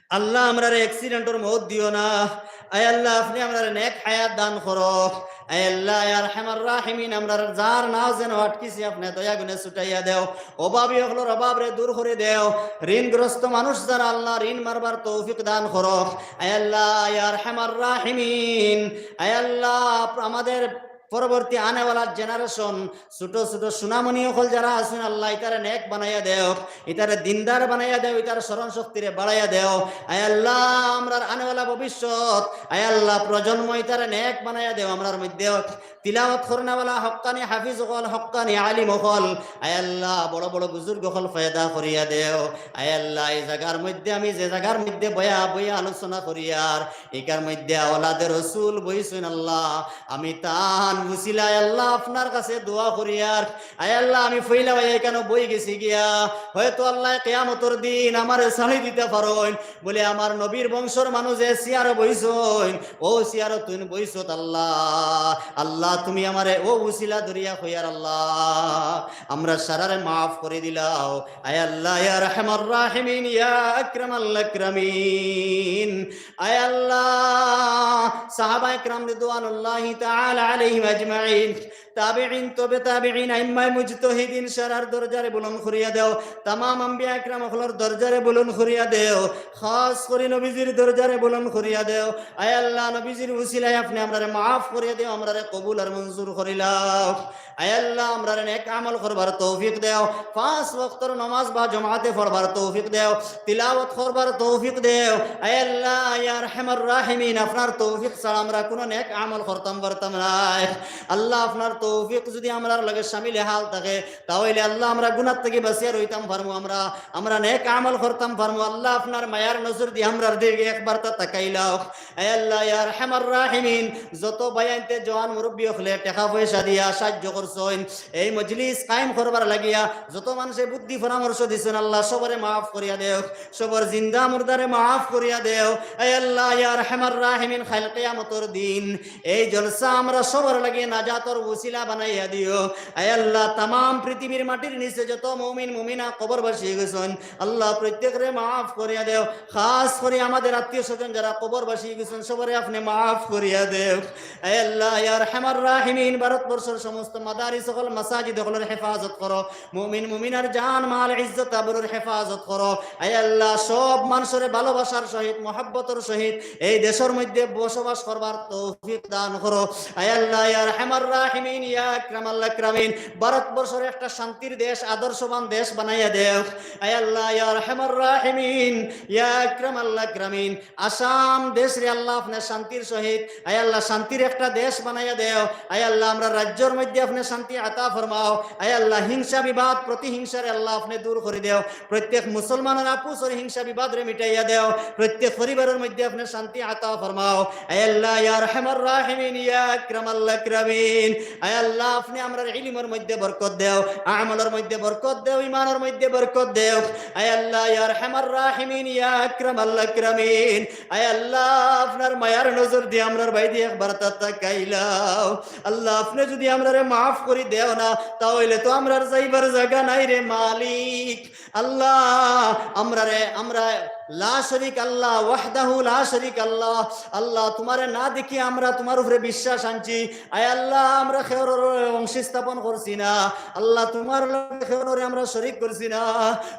আল্লাহ, আমরারে অ্যাক্সিডেন্টর মউত দিও না। আয় আল্লাহ, আপনে আমরারে নেক হায়াত দান করো। আয় আল্লাহ, ইয়া আরহামার রাহিমিন, আমরার যার নাও যেন আটকিছি, আপনে দয়া গুণে ছুটাইয়া দেও। অভাবী অকলর অভাবরে দূর করি দেও। ঋণগ্রস্ত মানুষ যারা, আল্লাহ, ঋণ মারবার তৌফিক দান করো। আয় আল্লাহ, ইয়া আরহামার রাহিমিন, আয় আল্লাহ, আমাদের পরবর্তী আনেওয়ালা জেনারেশন, ছোট ছোট সুনামণি অকল যারা আছইন, আল্লাহ, ইতারে নেক বানাইয়া দেও, ইতারে দিনদার বানাইয়া দেও, ইতার স্মরণ শক্তিরে বাড়াইয়া দেও। আয় আল্লাহ, আমরার আনেওয়ালা ভবিষ্যৎ, আয় আল্লাহ, প্রজন্ম ইতারে নেক বানাইয়া দেও। আমরার মধ্যে তিলাওয়াত করনেওয়ালা হক্কানি হাফিজ অকল, হক্কানি আলিম অকল, আয় আল্লাহ, বড় বড় বুজুর্গ অকল পয়দা করিয়া দেও। আয় আল্লাহ, এই জাগার মধ্যে আমি যে জাগার মধ্যে বয়া বয়া আলোচনা করিয়ার, ইকার মধ্যে আওলাদে রসুল বইছইন আল্লাহ, আমি তান উসিলায় আল্লাহ আপনার কাছে দোয়া করিয়ার। আয় আল্লাহ, আমি ফইলা ভাই এখানে বই গেছি গিয়া, হয়তো আল্লাহ কিয়ামতর দিন আমারে ছাড়ি দিতা পারইন, বলে আমার নবীর বংশর মানুষ যে চেয়ারো বইছইন, অউ চেয়ারো তুইন বইছত আল্লাহ, আল্লাহ তুমি আমারে অউ উসিলা ধরিয়া কইয়ার আল্লাহ, আমরা সারারে মাফ করি দিলাও। আয় আল্লাহ, ইয়া আরহামার রাহিমিন, ইয়া আকরামাল আকরামিন। আয় আল্লাহ, সাহাবা একরাম রিদওয়ানুল্লাহি তাআলা আলাইহিম আজমাইন, তাবেঈন, তবে তাবেঈন, আইম্মায়ে মুজতাহিদিন সারার দরজারে বুলন্দ করিয়া দেও, তামাম আম্বিয়া একরাম অকলর দরজারে বুলন্দ করিয়া দেও, খাস করি নবীজির দরজারে বুলন্দ করিয়া দেও। আয় আল্লাহ, নবীজির উসিলায় আপনে আমরারে মাফ করিয়া দেও, আমরারে কবুল আর মঞ্জুর করিলাও। আয় আল্লাহ, আমরারে নেক আমল করবার তৌফিক দেও, পাঁচ ওয়াক্তর নামাজ বা জমাতে পড়বার তৌফিক দেও, তিলাওয়াত করবার তৌফিক দেও। আয় আল্লাহ, ইয়া আরহামার রাহিমিন, আপনার তৌফিক ছাড়া আমরা কুনু নেক আমল করতাম পারতাম নায়। আল্লাহ, আপনার তৌফিক যুদি আমরার লগে শামিলে হাল থাকে, তা অইলে আল্লাহ, আমরা গুনার থাকি বাঁচিয়া রইতাম পারমু, আমরা, আমরা নেক আমল করতাম পারমু। আল্লাহ, আপনার মায়ার নজর দি আমরার দিকে একবারতা তাকাইলাও। আয় আল্লাহ, ইয়া আরহামার রাহিমিন, যত ভাইয়াইন্তে জওয়ান মুরব্বি অকলে টেকা পয়সা দিয়া সাহায্য করছইন, এই মজলিস কায়েম করবার লাগিয়া যত মানষে বুদ্ধি পরামর্শ দিছইন, আল্লাহ সবরে মাফ করিয়া দেও, সবর জিন্দা মুর্দারে মাফ করিয়া দেও। আয় আল্লাহ, ইয়া আরহামার রাহিমিন, কাইল কিয়ামতর দিন এই জলসা আমরা সবর লাগি নাজাতর উসিলা বানাইয়া দিও। আয় আল্লাহ, তামাম পৃথিবীর মাটির নিচে যত মুমিন মুমিনা কবরবাসী গেছইন, আল্লাহ প্রত্যেকরে মাফ করিয়া দেও। খাস করি আমাদের আত্মীয় স্বজন যারা কবরবাসী গেছইন, সবরে আপনে মাফ করিয়া দেও। আয় আল্লাহ, ইয়া আরহামার রাহিমিন, ভারতবর্ষর সমস্ত মাদারিস অকল, মাসাজিদ অকলর হেফাজত করো। মুমিন মুমিনার জান মাল ইজ্জত আবরুর হেফাজত করো। আয় আল্লাহ, সব মানষরে ভালোবাসার সহিত, মহব্বতর সহিত এই দেশর মধ্যে বসবাস করবার তৌফিক দান করো। আয় আল্লাহ, ইয়া আরহামার রাহিমিন, ইয়া আকরামাল আকরামিন, ভারতবর্ষরে একটা শান্তির দেশ, আদর্শবান দেশ বানাইয়া দেও। আয় আল্লাহ, ইয়া আরহামার রাহিমিন, ইয়া আকরামাল আকরামিন, আসাম দেশরে আল্লাহ আপনে শান্তির সহিত, আয় আল্লাহ, শান্তির একটা দেশ বানাইয়া দেও। আয় আল্লাহ, আমরার রাজ্যর মধ্যে আপনে শান্তি আতা ফরমাও। আয় আল্লাহ, হিংসা বিবাদ প্রতিহিংসারে আল্লাহ আপনে দূর করি দেও। প্রত্যেক মুসলমানর আপুসর হিংসা বিবাদরে মিটাইয়া দেও। প্রত্যেক পরিবারর মধ্যে আপনে শান্তি আতা ফরমাও। আয় আল্লাহ, ইয়া আরহামার রাহিমিন, ইয়া আকরামাল আকরামিন, আয় আল্লাহ, আপনে আমরার ইলিমর মধ্যে বরকত দেও, আমলর মধ্যে বরকত দেও, ইমানর মধ্যে বরকত দেও। আয় আল্লাহ, ইয়া আরহামার রাহিমিন, ইয়া আকরামাল আকরামিন, আয় আল্লাহ, আপনার মায়ার নজর দি আমরার বায়দি একবার তাকাইলাও। আল্লাহ, আপনে যুদি আমরারে মাফ করি দেও না, তা অইলে তো আমরার যাইবার জাগা নাই রে মালিক। আল্লাহ, আমরারে, আমরা লা শরিক আল্লাহ, ওয়াহদাহু লা শরিক আল্লাহ। আল্লাহ, তুমারে না দেখি আমরা তুমার উপরে বিশ্বাস আনছি। আয় আল্লাহ, আমরা কেউর অংশী স্থাপন করছি না। আল্লাহ, তুমার লগে কেউরে আমরা শরিক করছি না।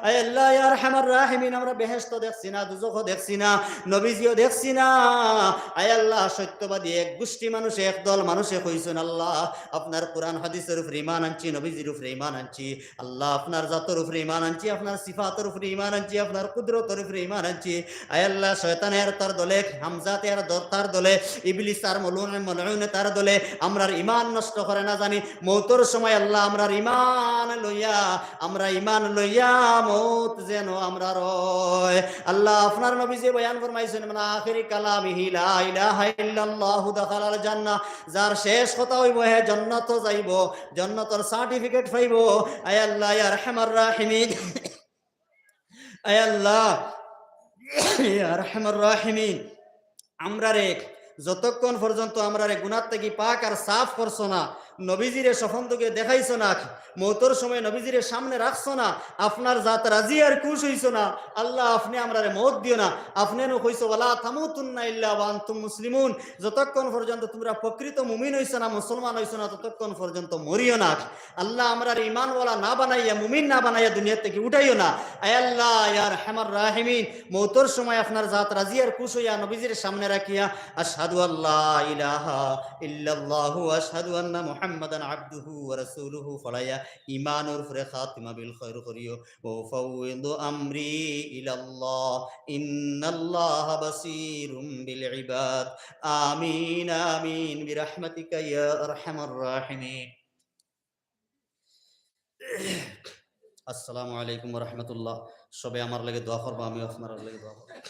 আয় আল্লাহ, ইয়া আরহামার রাহিমিন, আমরা বেহেশত দেখছি না, দুজখ দেখছি না, নবীজিও দেখছি না। আয় আল্লাহ, সত্যবাদী এক গোষ্ঠী মানুষে, এক দল মানুষে কইছইন, আল্লাহ, আপনার কোরআন হাদিসর উপরে ইমান আনছি, নবীজির উপরে ইমান আনছি। আল্লাহ, আপনার জাতর উপরে ইমান আনছি, আপনার সিফাতর উপরে ইমান আনছি, আপনার কুদরতর উপরে ইমান আনছি। আয় আল্লাহ, শয়তানে আর তার দলে, হামজাতে আর দ-, তার দলে, ইবলিস আর মলউন, মলউনে তার দলে আমরার ইমান নষ্ট করে না জানি। মউতর সময় আল্লাহ, আমরার ইমান লইয়া, আমরা ইমান লইয়া মউত যেন আমরার অয়। আল্লাহ, আপনার নবীজিয়ে বয়ান ফরমাইছইন, "মানে আখিরি কালামিহি লা ইলাহা ইল্লাল্লাহু দাখালাল জান্নাহ।" যার শেষ কথা অইবো, হে জান্নাতো যাইবো, জান্নাতর certificate পাইবো। আয় আল্লাহ, ইয়া আরহামার রাহিমিন, আয় আল্লাহ, ইয়া আরহামার রাহিমিন, আমরারে যতক্ষণ পর্যন্ত আমরারে গুনাহ থাকি পাক আর সাফ করছো না, নবীজিরে স্বপন যোগে দেখাইছো না, মউতর সময় নবীজিরে সামনে রাখছো না, আপনার জাত রাজি আর খুশ অইছো না, আল্লাহ, আপনে আমরারে মউত দিও না। আপনে নু কইছো, "ওয়ালা তামুতুন্না ইল্লা ওয়া আনতুম মুসলিমুন", যতক্ষণ পর্যন্ত তুমরা প্রকৃত মুমিন অইছো না, মুসলমান অইছো না, ততক্ষণ পর্যন্ত মরিও না। আল্লাহ, আমরারে ইমানওয়ালা না বানাইয়া, মুমিন না বানাইয়া দুনিয়া থাকি উঠাইও না। আয় আল্লাহ, ইয়া আরহামার রাহিমিন, মউতর সময় আপনার জাত রাজি আর খুশ অইয়া নবীজির সামনে রাখিয়া, আশহাদু আল্লা ইলাহা ইল্লাল্লাহু ওয়া আশহাদু আন্না মুহাম্মাদান আবদুহু ওয়া রাসূলুহু পড়াইয়া ইমানর উপরে খাতিমা বিল খৈর করিও। وأفوض أمري إلى الله إن الله بصير بالعباد. آمين، آمين، برحمتك يا أرحم الراحمين. আসসালামু আলাইকুম ওয়া রাহমাতুল্লাহ। সবে আমার লাগি দোয়া করবা, আমিও আপনারার লাগি দোয়া করব।